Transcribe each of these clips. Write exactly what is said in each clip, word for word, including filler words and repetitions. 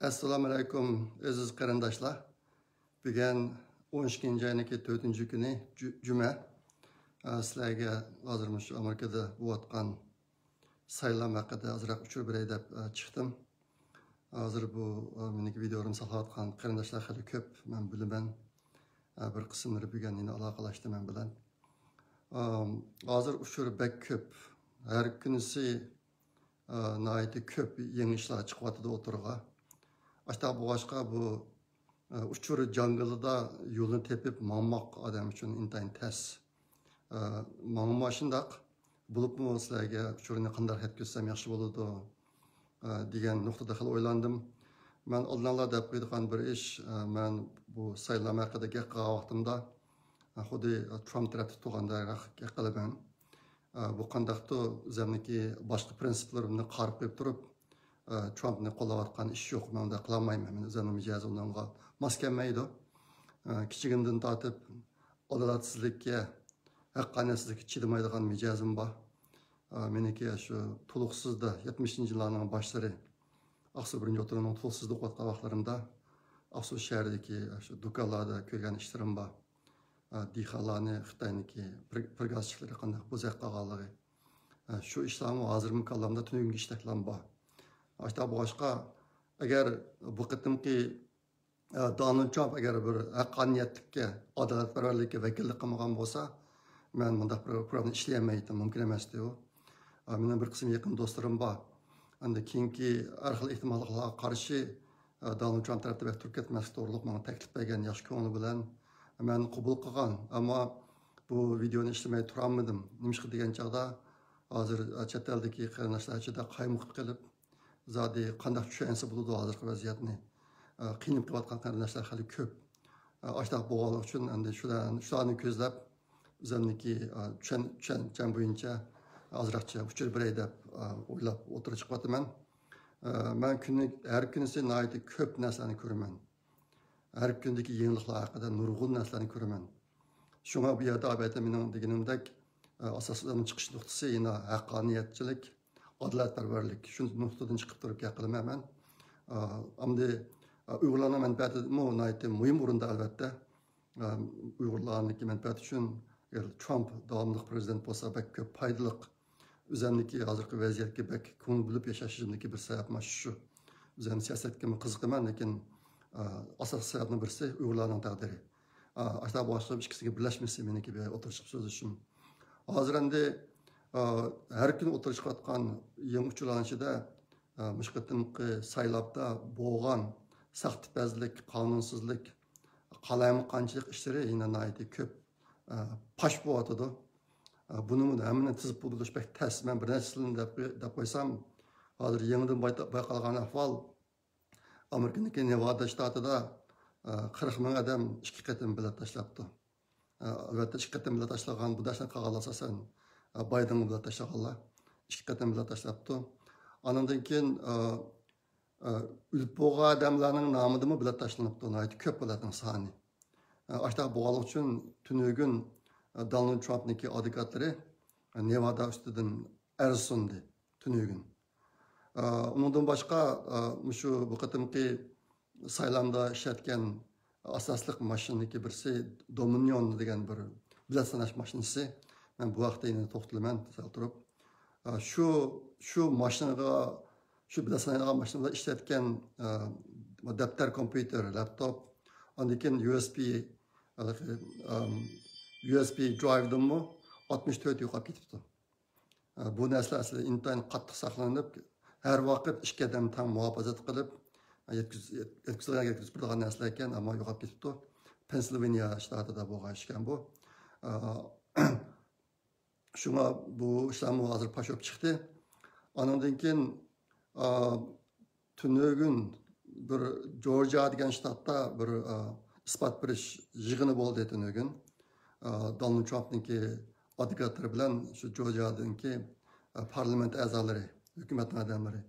ئەسسالامۇ ئەلەيكۇم، ئەزىز قېرىنداشلار. بۈگۈن ئون ئىككىنچى ئاينىڭكى تۆتىنچى كۈنى، جۈ-، جۈمە. ئە، سىلەرگە ھازىر مۇشۇ ئامېرىكىدا بولۇۋاتقان سايلام ھەققىدە ئازراق ئۇچۇر بېرەي دەپ، ئە، چىقتىم. ھازىر بۇ، ئە، مېنىڭكى ۋىدېولىرىمنى ساقلاۋاتقان قېرىنداشلار خېلى كۆپ، مەن بىلىمەن. ئە، بىر قىسىملىرى بۈگۈن يەنە ئالاقىلەشتى مەن بىلەن. ئام، ھازىر ئۇچۇر بەك كۆپ. ھەر كۈنىسى، ئە، ناھايىتى كۆپ يېڭى ئىشلار چىقىۋاتىدۇ ئوتتۇرىغا. ئاشۇنداق بولغاچقا بۇ، ئە، ئۇچۇر جاڭگىلىدا يولنى تېپىپ ماڭماق ئادەم ئۈچۈن ئىنتايىن تەس. ئە، ماڭىمۇ ئاشۇنداق. بولۇپمۇ سىلەرگە ئۇچۇرنى قانداق يەتكۈزسەم ياخشى بولىدۇ، ئە، دېگەن نۇقتىدا خېلى ئويلاندىم. مەن ئالدىنلا دەپ قويىدىغان بىر ئىش، ئە، مەن بۇ سايلام ھەققىدە گەپ قىلغان ۋاقتىمدا، ئە، خۇددى ترامپ تەرەپتە تۇرغاندەك گەپ قىلىمەن. ئە، بۇ قانداقتۇ، ئۆزۈمنىڭكى باشقا پرىنسىپلىرىمنى قارىپ قويۇپ تۇرۇپ، ئە، ترامپنى قوللاۋاتقان ئىش يوق، مەن ئۇنداق قىلالمايمەن. مەن ئۆزۈمنىڭ مىجەزى ئۇنىڭغا ماس كەلمەيدۇ. ئە، كىچىكىمدىن تارتىپ ئادالەتسىزلىككە، ھەققانىيەتسىزلىككە چىدىمايدىغان مىجەزىم بار. ئە، مېنىڭكى شۇ تولۇقسىزدا، يەتمىشىنچى يىللارنىڭ باشلىرى، ئاقسۇ بىرىنچى ئوتتۇرىنىڭ تولۇقسىزدا ئوقۇۋاتقان ۋاقىتلىرىمدا ئاقسۇ شەھىرىدىكى شۇ دۇكانلاردا كۆرگەن ئىشلىرىم بار. ئە، دېھقانلارنى خىتاينىڭكى پىر-، پىرگازچىكلىرى قانداق بوزەك قىلغانلىقى. ئە، شۇ ئىشلارمۇ ھازىرمۇ كاللامدا تۈنۈگۈنگىچە ئىشتەكلام بار. ئاشۇنداق بولغاچقا، ئەگەر بۇ قېتىمقى، ئە، دونالد ترامپ ئەگەر بىر ھەققانىيەتلىككە، ئادالەتپەرۋەرلىككە ۋەكىللىك قىلمىغان بولسا، مەن مۇنداق بىر پروگراممىنى ئىشلىيەلمەيتتىم، مۇمكىن ئەمەستى ئۇ. ئە، مېنىڭ بىر قىسىم يېقىن دوستلىرىم بار. ئەمدى كېيىنكى ھەر خىل ئېھتىماللىقلارغا قارشى، ئە، دونالد ترامپ تەرەپتە بەك تۇرۇپ كەتمەسلىك توغرۇلۇق ماڭا تەكلىپ بەرگەن، ياخشى كۆڭلى بىلەن مەن قوبۇل قىلغان. ئەمما بۇ ۋىدېونى ئىشلىمەي تۇرالمىدىم. نېمىشقا دېگەن چاغدا، ھازىر، ئە، چەت ئەلدىكى قېرىنداشلار ئىچىدە قايمۇقۇپ قېلىپ، زادى قانداق چۈشەنسە بولىدۇ ھازىرقى ۋەزىيەتنى؟ ئە، قىينىلىپ قېلىۋاتقان قېرىنداشلار خېلى كۆپ. ئە، ئاشۇنداق بولغانلىقى ئۈچۈن ئەمدى شۇلار-، شۇلارنى كۆزلەپ، ئۆزۈمنىڭكى، ئە، چۈشەن-، چۈشەنچەم بويىچە ئازراقچە ئۇچۇر بېرەي دەپ، ئە، ئويلاپ ئوتتۇرىغا چىقىۋاتىمەن. ئە، مەن كۈنى، ھەر كۈنىسى ناھايىتى كۆپ نەرسىلەرنى كۆرىمەن. ھەر كۈندىكى يېڭىلىقلار ھەققىدە نۇرغۇن نەرسىلەرنى كۆرىمەن. شۇڭا بۇ يەردە ئەلۋەتتە مېنىڭ دېگىنىمدەك، ئە، ئاساسلىق چىقىش نۇقتىسى يەنە ھەققانىيەتچىلىك، ئادالەتپەرۋەرلىك. شۇ نۇقتىدىن چىقىپ تۇرۇپ گەپ قىلىمەن مەن. ئە، ئەمدى، ئە، ئۇيغۇرلارنىڭ مەنپەئەتىمۇ ناھايىتى مۇھىم ئورۇندا ئەلۋەتتە. ئە، ئۇيغۇرلارنىڭكى مەنپەئەتى ئۈچۈن ئەگەر ترامپ داۋاملىق پرېزىدېنت بولسا بەك كۆپ پايدىلىق. ئۆزەمنىكى ھازىرقى ۋەزىيەتكە بەك كۆڭۈل بۆلۈپ ياشاشىمدىكى بىر سەۋەب مانا شۇ. ئۆزەم سىياسەتكىمۇ قىزىقىمەن، لېكىن، ئا، ئاساسلىق سەۋەبنىڭ بىرسى ئۇيغۇرلارنىڭ تەقدىرى. ئا، ئاشۇنداق بولغاچقا ئىككىسىگە بىرلەشمىسى مېنىڭكى بىر ئوتتۇرىغا چىقىپ سۆزلىشىم. ھازىر ئەمدى، ئا، ھەر كۈنى ئوتتۇرىغا چىقىۋاتقان يېڭى ئۇچۇرلارنىڭ ئىچىدە، ئا، مۇشۇ قېتىمقى سايلاپتا بولغان ساختىپەزلىك، قانۇنسىزلىك، قالايمىقانچىلىق ئىشلىرى يەنە ناھايىتى كۆپ، ئا، پاش بولۇۋاتىدۇ. ئا، بۇنى ھەممىنى تىزىپ بولدۇرۇش بەك تەس. مەن بىر نەرسىنى دەپ، دەپ قويسام، ھازىر يېڭىدىن بايتا-، بايقالغان ئەھۋال، ئامېرىكىنىڭكى نېۋادا شتاتىدا، ئا، قىرىق مىڭ ئادەم ئىككى قېتىم بېلەت تاشلاپتۇ. ئا، ئەلۋەتتە، ئىككى قېتىم بېلەت تاشلىغان، بۇ داشنى قالغانلار ئاساسەن، ئا، بايدېنغا بېلەت تاشلىغانلار. ئىككى قېتىم بېلەت تاشلاپتۇ. ئانىڭدىن كېيىن، ئا، ئا، ئۆلۈپ بولغان ئادەملەرنىڭ نامىدىمۇ بېلەت تاشلىنىپتۇ، ناھايىتى كۆپ بېلەتنىڭ سانى. ئا، ئاشۇنداق بولغانلىقى ئۈچۈن تۈنۈگۈن، ئا، دونالد ترامپنىڭكى ئادۋوكاتلىرى، ئا، نېۋادا ئۈستىدىن ئەرز سۇندى تۈنۈگۈن. ئا، ئۇنىڭدىن باشقا، ئا، مۇشۇ بۇ قېتىمقى سايلامدا ئىشلەتكەن ئاساسلىق ماشىنىنىڭكى بىرسى دومىنىيون دېگەن بىر بېلەت ساناش ماشىنىسى. مەن بۇ ھەقتە يەنە توختىلىمەن سەل تۇرۇپ. ئا، شۇ، شۇ ماشىنىغا، شۇ بېلەت سانايدىغان ماشىنىدا ئىشلەتكەن، ئا، دەپتەر، كومپيۇتېر، لەپتوپ، ئاندىن كېيىن يۇ ئېس بى، ھېلىقى، ئام، يۇ ئېس بى درايۋدىنمۇ ئاتمىش تۆت يوقاپ كېتىپتۇ. ئە، بۇ نەرسىلەر ئەسلىدە ئىنتايىن قاتتىق ساقلىنىپ، ھەر ۋاقىت ئىككى ئادەم تەڭ مۇھاپىزەت قىلىپ، يەتكۈز-، يەتكۈزىدىغان، يەتكۈزۈپ بېرىدىغان نەرسىلەر ئىكەن، ئەمما يوقاپ كېتىپتۇ. پېنسىلۋانىيە شتاتىدا بولغان ئىش ئىكەن بۇ. ئە، شۇڭا بۇ ئىشلارمۇ ھازىر پاش بولۇپ چىقتى. ئانىڭدىن كېيىن، ئە، تۈنۈگۈن بىر جورجىيا دېگەن شتاتتا بىر، ئا، ئىسپات بېرىش يىغىنى بولدى تۈنۈگۈن. ئا، دونالد ترامپنىڭكى ئادۋوكاتلىرى بىلەن شۇ جورجىيادىكى، ئا، پارلامېنت ئەزالىرى، ھۆكۈمەتنىڭ ئادەملىرى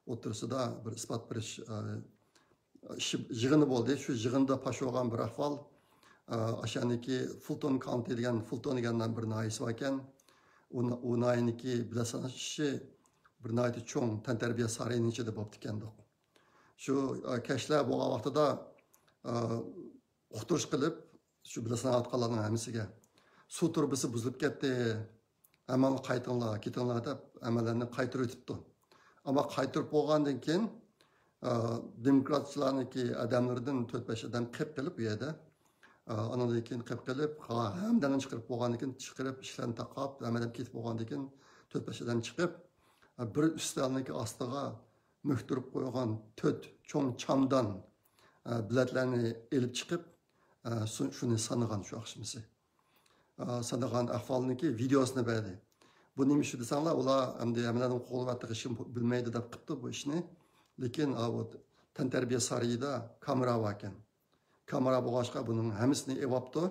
ئوتتۇرىسىدا بىر ئىسپات بېرىش، ئا، ئىشى، يىغىنى بولدى. شۇ يىغىندا پاش بولغان بىر ئەھۋال، ئا، ئاشۇندىكى فۇلتون كاۋنتى دېگەن، فۇلتون دېگەن بىر ناھىيەسى بار ئىكەن. ئۇ، ئۇ ناھىيەنىڭكى بېلەت ساناش ئىشى بىر ناھايىتى چوڭ تەنتەربىيە سارىيىنىڭ ئىچىدە بوپتىكەندۇق. شۇ، ئە، كەچلەر بولغان ۋاقتىدا، ئە، ئۇقتۇرۇش قىلىپ، شۇ بېلەت ساناۋاتقانلارنىڭ ھەممىسىگە، سۇ تۇرۇبىسى بۇزۇلۇپ كەتتى، ھەممىڭلار قايتىڭلار، كېتىڭلار دەپ ھەممىلەرنى قايتۇرۇۋېتىپتۇ. ئەمما قايتۇرۇپ بولغاندىن كېيىن، ئە، دېموكراتچىلارنىڭكى ئادەملىرىدىن تۆت-بەش ئادەم قېلىپ قېلىپ ئۇ يەردە، ئە، ئانىڭدىن كېيىن قېلىپ قېلىپ، ھەممىدىن چىقىرىپ بولغاندىن كېيىن، چىقىرىپ ئىشلارنى تاقاپ، ھەممە ئادەم كېتىپ بولغاندىن كېيىن، تۆت-بەش ئادەم چىقىپ، ئە، بىر ئۈستەلنىڭكى ئاستىغا مۆكتۈرۈپ قويغان تۆت چوڭ چامدان، ئە، بېلەتلەرنى ئېلىپ چىقىپ، ئە، شۇ-، شۇنى سانىغان شۇ ئاخشىمىسى. ئە، سانىغان ئەھۋالنىڭكى ۋىدېئوسىنى بەردى. بۇ نېمە ئىش دېسەڭلار، ئۇلار ئەمدى ھەممىلەرنىڭ قولىغا ھېچكىم بىلمەيدۇ دەپ قىپتۇ بۇ ئىشنى. لېكىن، ئاۋۇ تەنتەربىيە سارىيىدا كامېرا باركەن. كامېرا بولغاچقا بۇنىڭ ھەممىسىنى ئېۋاپتۇ.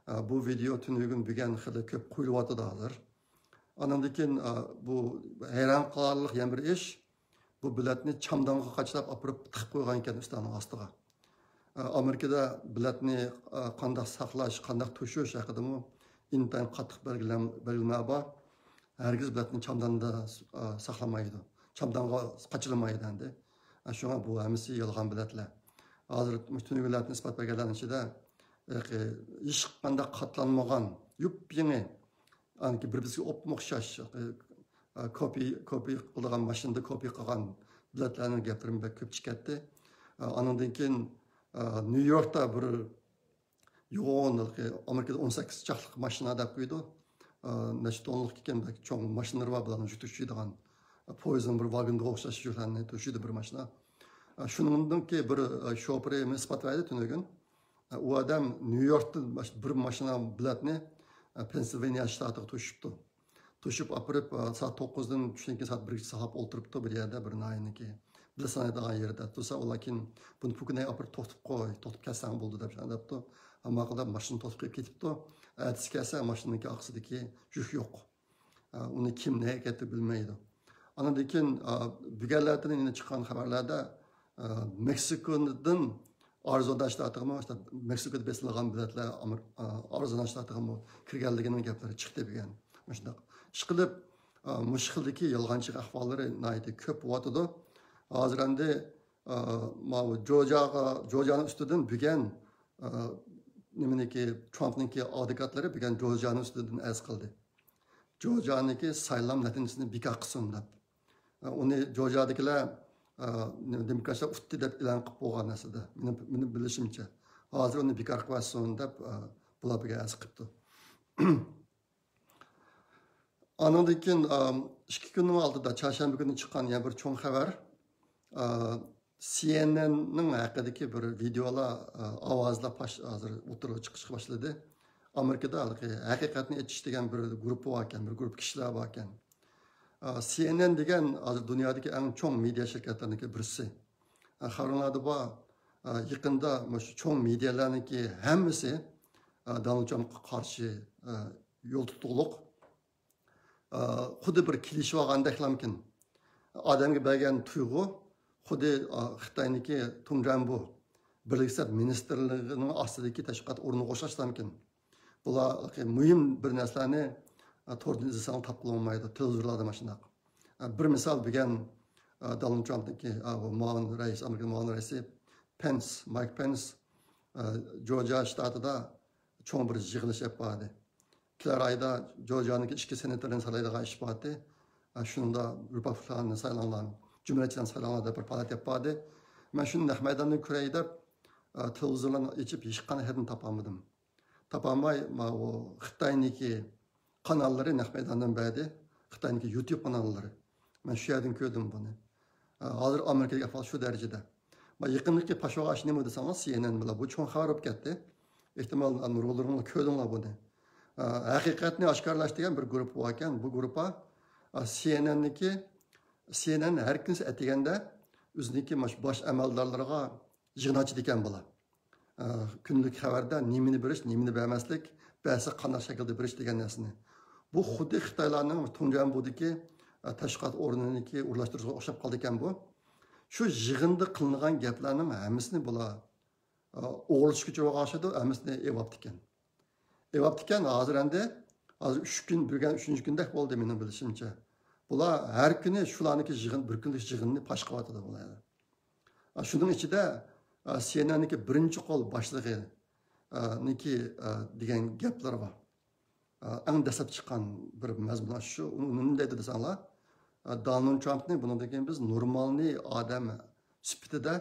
ئە، بۇ ۋىدېئو تۈنۈگۈن بۈگۈن خېلى كۆپ قويۇلۇۋاتىدۇ ھازىر. ئانىڭدىن كېيىن، ئە، بۇ ھەيران قالارلىق يەنە بىر ئىش، بۇ بېلەتنى چامدانغا قاچىلاپ ئاپىرىپ تىقىپ قويغان ئىكەن ئۈستەلنىڭ ئاستىغا. ئە، ئامېرىكىدا بېلەتنى، ئە، قانداق ساقلاش، قانداق توشۇش ھەققىدىمۇ ئىنتايىن قاتتىق بەلگىلەم-، بەلگىلىمە بار. ھەرگىز بېلەتنى چامداندا، ئە، ساقلىمايدۇ. چامدانغا قاچىلىمايدۇ ئەمدى. ئە، شۇڭا بۇ ھەممىسى يالغان بېلەتلەر. ھازىر مۇشۇ تۈنۈگۈنلەردىن ئىسپات بەرگەنلەرنىڭ ئىچىدە، ھېلىقى ھېچقانداق قاتلانمىغان، يۇپيېڭى، ئانىكى بىر-بىرسىگە ئوپمۇ ئوخشاش، ئە، كوپى، كوپى قىلىدىغان، ماشىنىدا كوپى قىلغان بېلەتلەرنىڭ گەپلىرىمۇ بەك كۆپ چىقاتتى. ئە، ئانىڭدىن كېيىن، ئە، نيۇ يوركتا بىر يوغان، ئامېرىكىدا ئون سەككىز چاقلىق ماشىنا دەپ قويىدۇ. ئە، نەچچە توننىلىق ئىكەن، بەك چوڭ ماشىنىلىرى بار، بۇلارنىڭ يۈك توشۇيدىغان. ئە، پويىزنىڭ بىر ۋاگونىغا ئوخشاش يۈكلەرنى توشۇيدۇ بىر ماشىنا. ئە، شۇنىڭدىنكى بىر، ئە، شوپۇرى مېنى ئىسپات بەردى تۈنۈگۈن. ئە، ئۇ ئادەم نيۇ يوركتىن ماش-، بىر ماشىنا بېلەتنى، ئە، پېنسىلۋانىيە شتاتىغا توشۇپتۇ. توشۇپ ئاپىرىپ، ئە، سائەت توققۇزدىن، چۈشتىن كېيىن سائەت بىرگىچە ساقلاپ ئولتۇرۇپتۇ بىر يەردە، بىر ناھىيەنىڭكى بېلەت سانايدىغان يېرىدە. تۇرسا ئۇلار كېيىن بۇنى پۇكىنەي ئاپىرىپ توختىتىپ قوي، توختىتىپ كەتسەڭ بولدى دەپ شۇنداق دەپتۇ. ئەمما قىلىپ ماشىنا توختىپ قېلىپ كېتىپتۇ. ئەتىسى كەلسە ماشىنىنىڭكى ئارقىسىدىكى يۈك يوق. ئە، ئۇنى كىم نەگە ئەكەتتى بىلمەيدۇ. ئاندىن كېيىن، ئە، بۈگۈنلەردىن يەنە چىققان خەۋەرلەردە، ئە، مېكسىكودىن ئارىزونا شتاتىغىمۇ، شتات-، مېكسىكودا بېسىلغان بېلەتلەر ئامېر-، ئە، ئارىزونا شتاتىغىمۇ كىرگەنلىكىنىڭ گەپلىرى چىقتى بۈگۈن. مۇشۇنداق. ئىشقىلىپ، ئە، مۇشۇ خىلدىكى يالغانچىلىق ئەھۋاللىرى ناھايىتى كۆپ بولۇۋاتىدۇ. ھازىر ئەمدى، ئە، ماۋۇ جورجىياغا، جورجىيانىڭ ئۈستىدىن بۈگۈن، ئە، نېمىنىڭكى، ترامپنىڭكى ئادۋوكاتلىرى بۈگۈن جورجىيانىڭ ئۈستىدىن ئەرز قىلدى. جورجىيانىڭكى سايلام نەتىجىسىنى بىكار قىلسۇن دەپ. ئۇنى جورجىيادىكىلەر، ئە، دېموكراتلار ئۇتتى دەپ ئېلان قىلىپ بولغان ئەسلىدە. مېنىڭ، مېنىڭ بىلىشىمچە. ھازىر ئۇنى بىكار قىلىۋەتسۇن دەپ، ئە، بۇلار بىرگە ئەرز قىپتۇ. ئانىڭدىن كېيىن، ئە، ئىككى كۈننىڭ ئالدىدا، چارشەنبە كۈنى چىققان يەنە بىر چوڭ خەۋەر. ئە، سى ئېن ئېننىڭ ھەققىدىكى بىر ۋىدېئولار، ئە، ئاۋازلار پاش-، ھازىر ئوتتۇرىغا چىقىشقا باشلىدى. ئامېرىكىدا ھېلىقى ھەقىقەتنى ئېيتىش دېگەن بىر گۇرۇپپا باركەن، بىر گۇرۇپپا كىشىلەر باركەن. ئە، سى ئېن ئېن دېگەن ھازىر دۇنيادىكى ئەڭ چوڭ مېدىيا شىركەتلىرىنىڭكى بىرسى. ئە، خەۋىرىڭلاردا بار، ئە، يېقىندا مۇشۇ چوڭ مېدىيالارنىڭكى ھەممىسى، ئە، دونالد ترامپقا قارشى، ئە، يول تۇتۇقلۇق. ئە، خۇددى بىر كېلىشىۋالغاندەكلامكىن. ئادەمگە بەرگەن تۇيغۇ خۇددى، ئە، خىتاينىڭكى تۇڭجيەنبو بىرلىكسەپ مىنىستىرلىقىنىڭ ئاستىدىكى تەشۋىقات ئورنىغا ئوخشاشلامكىن. بۇلار مۇھىم بىر نەرسىلەرنى، ئە، توردىن ئىزدىسەڭلار تاپقىلى بولمايدۇ، تېلېۋىزورلاردا مانا شۇنداق. ئە، بىر مىسال، بۈگۈن، ئە، دونالد ترامپنىڭكى، ئە، بۇ مۇئاۋىن رەئىس، ئامېرىكا مۇئاۋىن رەئىسى پېنس، مايك پېنس، ئە، جورجىيا شتاتىدا چوڭ بىر يىغىلىش ئېلىپ باردى. كېلەر ئايدا جورجىيانىڭكى ئىككى سېناتورىنى سايلايدىغان ئىش بار ئىدى. ئە، شۇنىڭدا رېپابلىكلارنى سايلاڭلار، جۇمھۇرىيەتچىلەرنى سايلاڭلار دەپ بىر پائالىيەت ئېلىپ باردى. مەن شۇنى نەق مەيداندىن كۆرەي دەپ، ئە، تېلېۋىزورلارنى ئېچىپ ھېچقانداق يەردىن تاپالمىدىم. تاپالماي، ماۋۇ خىتاينىڭكى قاناللىرى نەق مەيداندىن بەردى. خىتاينىڭكى يۇتيۇب قاناللىرى. مەن شۇ يەردىن كۆردۈم بۇنى. ئە، ھازىر ئامېرىكىدىكى ئەھۋال شۇ دەرىجىدە. ما يېقىندىكى پاش بولغان ئىش نېمە دېسەڭلار، سى ئېن ئېن بىلەن بۇ چوڭ خەۋەر بولۇپ كەتتى. ئېھتىمال، ئە، نۇرغۇنلىرىڭلار كۆردۈڭلار بۇنى. ئە، ھەقىقەتنى ئاشكارىلاش دېگەن بىر گۇرۇپپا باركەن. بۇ گۇرۇپپا، ئە، سى ئېن ئېننىڭكى، سى ئېن ئېن ھەر كۈنسى ئەتىگەندە ئۆزىنىڭكى ماش-، باش ئەمەلدارلىرىغا يىغىن ئاچىدىكەن بۇلار. ئە، كۈندىلىك خەۋەردە نېمىنى بېرىش، نېمىنى بەرمەسلىك، بەرسە قانداق شەكىلدە بېرىش دېگەن نەرسىنى. بۇ خۇددى خىتايلارنىڭ تۇڭجيەنبۇدىكى، ئە، تەشۋىقات ئورنىنىڭكى ئورۇنلاشتۇرۇشىغا ئوخشاپ قالىدىكەن بۇ. شۇ يىغىندا قىلىنغان گەپلەرنىڭ ھەممىسىنى بۇلار، ئە، ئوغرىلىشقا ئۇچرىغان ئوخشايدۇ، ھەممىسىنى ئېلىۋاپتىكەن. ئېلىۋاپتىكەن، ھازىر ئەمدى، ھازىر ئۈچ كۈن، بۈگۈن ئۈچىنچى كۈندەك بولدى مېنىڭ بىلىشىمچە. بۇلار ھەر كۈنى شۇلارنىڭكى يىغىن، بىر كۈنلۈك يىغىننى پاش قىلىۋاتىدۇ بۇلار. شۇنىڭ ئىچىدە سىئېنئېننىڭكى بىرىنچى قول باشلىقى نىكى دېگەن گەپلىرى بار. ئەڭ دەسلەپ چىققان بىر مەزمۇن شۇ. ئۇ نېمە دەيدۇ دېسەڭلار، دونالد ترامپنى بۇنىڭدىن كېيىن بىز نورمالنى ئادەم سۈپىتىدە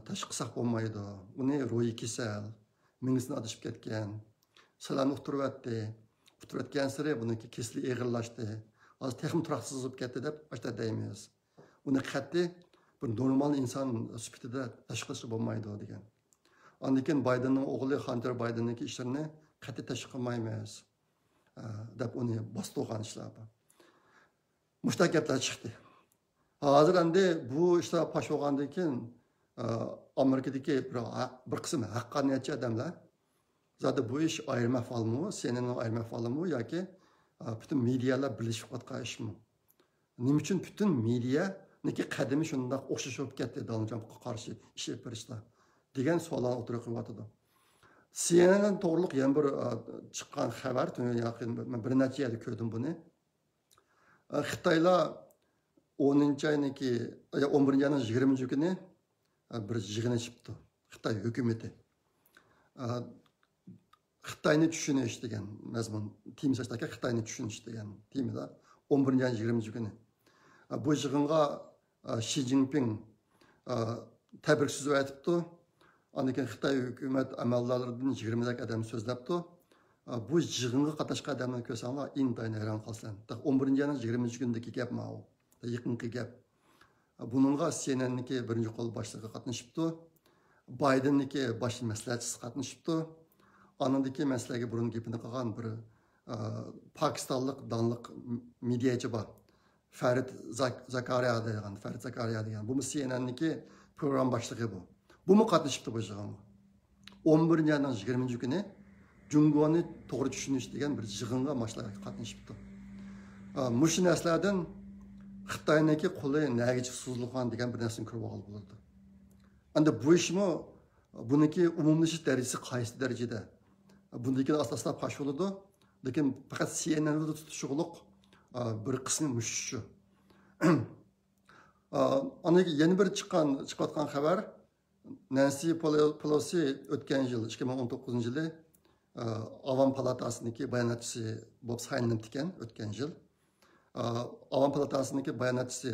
تەشۋىق قىلساق بولمايدۇ. ئۇنى روھىي كېسەل، مېڭىسىنى ئادىشىپ كەتكەن، سالامەتلىكنى ئۇتتۇرۇۋەتتى. ئۇتتۇرۇۋەتكەنسېرى بۇنىڭكى كېسىلى ئېغىرلاشتى. ھازىر تېخىمۇ تۇراقسىز بولۇپ كەتتى دەپ ئاشۇنداق دەيمىز. ئۇنى قەتئىي بىر نورمال ئىنسان سۈپىتىدە تەشۋىق قىلىشقا بولمايدۇ دېگەن. ئاندىن كېيىن بايدېننىڭ ئوغلى خانتېر بايدېننىڭكى ئىشلىرىنى قەتئىي تەشۋىق قىلمايمىز، ئە، دەپ ئۇنى باستۇرغان ئىشلار بار. مۇشۇنداق گەپلەر چىقتى. ھازىر ئەمدى بۇ ئىشلار پاش بولغاندىن كېيىن، ئە، ئامېرىكىدىكى بىر، بىر قىسىم ھەققانىيەتچى ئادەملەر، زادى بۇ ئىش ئايرىم ئەھۋالمۇ، سىئېنئېننىڭ ئايرىم ئەھۋالىمۇ ياكى، ئە، پۈتۈن مېدىيالار بىرلىشىپ قىلىۋاتقان ئىشمۇ؟ نېمە ئۈچۈن پۈتۈن مېدىيانىڭكى قەدىمى شۇنداق ئوخشاش بولۇپ كەتتى دونالد ترامپقا قارشى ئىش ئېلىپ بېرىشتا دېگەن سوئاللارنى ئوتتۇرىغا قويۇۋاتىدۇ. سىئېنئېن توغرۇلۇق يەنە بىر، ئە، چىققان خەۋەر، ياقىن مەن بىر نەچچە يەردە كۆردۈم بۇنى. ئە، خىتايلار ئونىنچى ئاينىڭكى، يا، ئون بىرىنچى ئاينىڭ يىگىرمىنچى كۈنى، ئە، بىر يىغىن ئېچىپتۇ خىتاي ھۆكۈمىتى. ئە، خىتاينى چۈشىنىش دېگەن مەزمۇن تېمىسى ئاچتىكەن، خىتاينى چۈشىنىش دېگەن تېمىدا ئون بىرىنچى ئاينىڭ يىگىرمىنچى كۈنى. ئە، بۇ يىغىنغا، ئە، شى جىنپىڭ، ئە، تەبرىك سۆزى ئېيتىپتۇ. ئاندىن كېيىن خىتاي ھۆكۈمەت ئەمەلدارلىرىدىن يىگىرمىدەك ئادەم سۆزلەپتۇ. ئە، بۇ يىغىنغا قاتناشقان ئادەملەرنى كۆرسەڭلار، ئىنتايىن ھەيران قالىسىلەر. ئون بىرىنچى ئاينىڭ يىگىرمىنچى كۈنىدىكى گەپ ماۋۇ. يېقىنقى گەپ. بۇنىڭغا سىئېنئېننىڭكى بىرىنچى قول باشلىقى قاتنىشىپتۇ. بايدېننىڭكى باش مەسلىھەتچىسى قاتنىشىپتۇ. ئانىڭدىكى مەن سىلەرگە بۇرۇن گېپىنى قىلغان بىر، ئە، پاكىستانلىق داڭلىق مېدىياچى بار. فەرىد زاك-، زاكارىيا دېگەن، فەرىد زاكارىيا دېگەن. بۇمۇ سىئېنئېننىڭكى پروگرامما باشلىقى بۇ. بۇمۇ قاتنىشىپتۇ بۇ يىغىنغا. ئون بىرىنچى ئاينىڭ يىگىرمىنچى كۈنى جۇڭگونى توغرا چۈشىنىش دېگەن بىر يىغىنغا ماشۇلار قاتنىشىپتۇ. ئە، مۇشۇ نەرسىلەردىن خىتاينىڭكى قولى نەگىچە سوزۇلغان دېگەن بىر نەرسىنى كۆرۈپ ئالغىلى بولىدۇ. ئەمدى بۇ ئىشمۇ، بۇنىڭكى ئومۇملىشىش دەرىجىسى قايسى دەرىجىدە؟ بۇندىن كېيىن ئاستا-ئاستا پاش بولىدۇ. لېكىن پەقەت سىئېنئېندا تۇتۇشلۇق، ئا، بىر قىسمى مۇشۇ شۇ. ئا، ئاندىن كېيىن يەنە بىر چىققان، چىقىۋاتقان خەۋەر، نەنسى پولو-، پېلوسى ئۆتكەن يىل، ئىككى مىڭ ئون توققۇزىنچى يىلى، ئا، ئاۋام پالاتاسىنىڭكى باياناتچىسى بولۇپ سايلىنىپتىكەن ئۆتكەن يىل. ئا، ئاۋام پالاتاسىنىڭكى باياناتچىسى،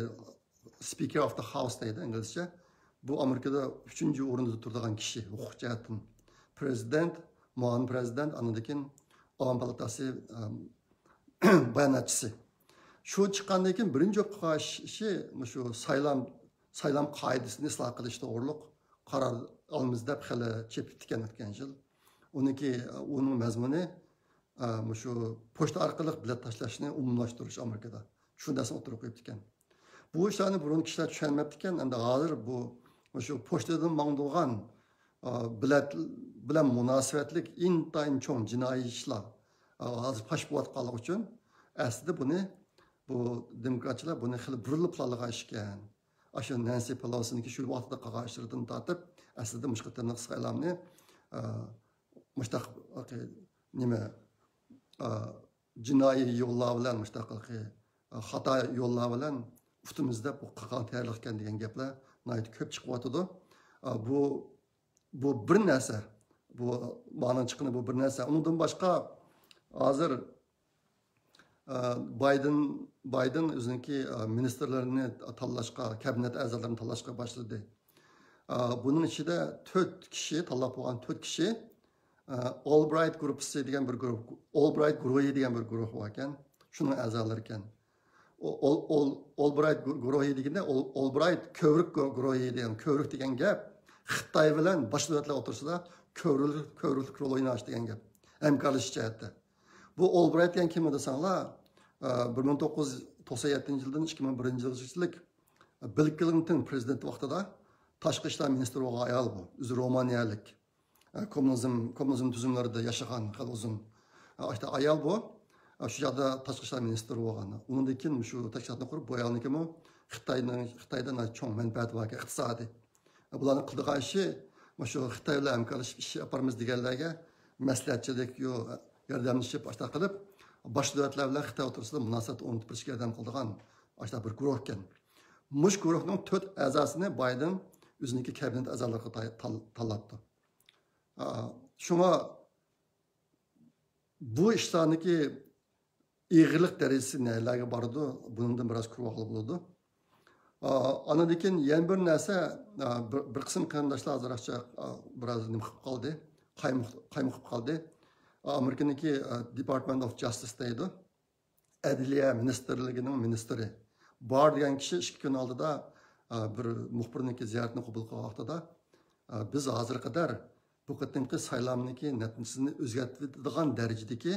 Speaker of the House دەيدۇ ئىنگلىزچە. بۇ ئامېرىكىدا ئۈچىنچى ئورۇندا تۇرىدىغان كىشى ھوقۇق جەھەتتىن. پرېزىدېنت، مۇئاۋىن پرېزىدېنت، ئاندىن كېيىن ئاۋام پالاتاسى، ئەم، باياناتچىسى. شۇ چىققاندىن كېيىن بىرىنچى بولۇپ قىلغان ئىشى مۇشۇ سايلام، سايلام قائىدىسىنى ئىسلاھ قىلىش توغرۇلۇق قارار ئالىمىز دەپ خېلى چېپىپتىكەن ئۆتكەن يىل. ئۇنىڭكى، ئۇنىڭ مەزمۇنى، ئە، مۇشۇ پوچتا ئارقىلىق بېلەت تاشلاشنى ئومۇملاشتۇرۇش ئامېرىكىدا. شۇ نەرسىنى ئوتتۇرىغا قويۇپتىكەن. بۇ ئىشلارنى بۇرۇن كىشىلەر چۈشەنمەپتىكەن. ئەمدى ھازىر بۇ، مۇشۇ پوچتىدىن ماڭىدىغان، ئا، بېلەت بىلەن مۇناسىۋەتلىك ئىنتايىن چوڭ جىنايى ئىشلار، ئا، ھازىر پاش بولۇۋاتقانلىقى ئۈچۈن ئەسلىدە بۇنى، بۇ دېموكراتچىلار بۇنى خېلى بۇرۇنلا پىلانلىغان ئىشكەن. ئاشۇ نەنسى پېلوسىنىڭكى شۇ ۋاقتىدا قىلغان ئىشلىرىدىن تارتىپ، ئەسلىدە مۇشۇ قېتىملىق سايلامنى، ئا، مۇشتاق، نېمە، ئا، جىنايى يوللار بىلەن مۇشتاق، ئا، خاتا يوللار بىلەن ئۇتىمىز دەپ بۇ قىلغان تەييارلىق ئىكەن دېگەن گەپلەر ناھايىتى كۆپ چىقىۋاتىدۇ. ئا، بۇ، بۇ بىر نەرسە، بۇ مانىڭ چىققىنى بۇ بىر نەرسە. ئۇنىڭدىن باشقا ھازىر، ئا، بايدېن، بايدېن ئۆزىنىڭكى، ئا، مىنىستىرلىرىنى تاللاشقا، كابىنېت ئەزالىرىنى تاللاشقا باشلىدى. ئا، بۇنىڭ ئىچىدە تۆت كىشى، تاللاپ بولغان تۆت كىشى، ئا، ئولبرايت گۇرۇپپىسى دېگەن بىر گۇرۇپ، ئولبرايت گۇرۇھى دېگەن بىر گۇرۇھ بار ئىكەن. شۇنىڭ ئەزالىرى ئىكەن. ئو-، ئول-، ئول-، ئولبرايت گۇ-، گۇرۇھى دېگەندە، ئول-، ئولبرايت كۆۋرۈك گۇ-، گۇرۇھى دېگەن، كۆۋرۈك دېگەن گەپ خىتاي بىلەن باشقا دۆلەتلەر ئوتتۇرىسىدا كۆۋرۈك، كۆۋرۈكلۈك رول ئويناش دېگەن گەپ. ھەمكارلىشىش جەھەتتە. بۇ ئولبرايت دېگەن كىم دېسەڭلار، ئە، بىر مىڭ توققۇز يۈز توقسان يەتتىنچى يىلدىن ئىككى مىڭ بىرىنچى يىلغىچىلىك بىل كلىنتون پرېزىدېنت ۋاقتىدا تاشقى ئىشلار مىنىستىرى بولغان ئايال بۇ. ئۆزى رومانىيەلىك. ئە، كوممۇنىزم، كوممۇنىزم تۈزۈملىرىدە ياشىغان خېلى ئۇزۇن. ئە، ئاشتا ئايال بۇ. ئە، شۇ چاغدا تاشقى ئىشلار مىنىستىرى بولغان. ئۇنىڭدىن كېيىن شۇ تەشكىلاتنى قۇرۇپ، بۇ ئايالنىڭكىمۇ خىتاينىڭ، خىتايدا ناھايىتى چوڭ مەنپەئەتى باركەن، ئىقتىسادىي. ئە، بۇلارنىڭ قىلىدىغان ئىشى، مۇشۇ خىتاي بىلەن ھەمكارلىشىپ ئىش ئېلىپ بارىمىز دېگەنلەرگە مەسلىھەتچىلىك، يو-، ياردەملىشىپ، ئاشتا قىلىپ، باشقا دۆلەتلەر بىلەن خىتاي ئوتتۇرىسىدا مۇناسىۋەت ئورنىتىپ بېرىشكە ياردەم قىلىدىغان ئاشتا بىر گۇرۇھ ئىكەن. مۇشۇ گۇرۇھنىڭ تۆت ئەزاسىنى بايدېن ئۆزىنىڭكى كابىنېت ئەزالىرىغا تاي- تال- تاللاپتۇ. ئا، شۇڭا بۇ ئىشلارنىڭكى ئېغىرلىق دەرىجىسى نەلەرگە بارىدۇ، بۇنىڭدىن بىراز كۆرۈۋالغىلى بولىدۇ. ئا، ئاندىن كېيىن يەنە بىر نەرسە، ئا، بىر، بىر قىسىم قېرىنداشلار ئازراقچە، ئا، بىراز نېمە قىلىپ قالدى، قايمۇق-، قايمۇقۇپ قالدى. ئا، ئامېرىكىنىڭكى، ئا، Department of Justice دەيدۇ. ئەدلىيە مىنىستىرلىكىنىڭ مىنىستىرى بار دېگەن كىشى ئىككى كۈن ئالدىدا، ئا، بىر مۇخبىرنىڭكى زىيارىتىنى قوبۇل قىلغان ۋاقتىدا، ئا، بىز ھازىرغا قەدەر بۇ قېتىمقى سايلامنىڭكى نەتىجىسىنى ئۆزگەرتىۋېتىدىغان دەرىجىدىكى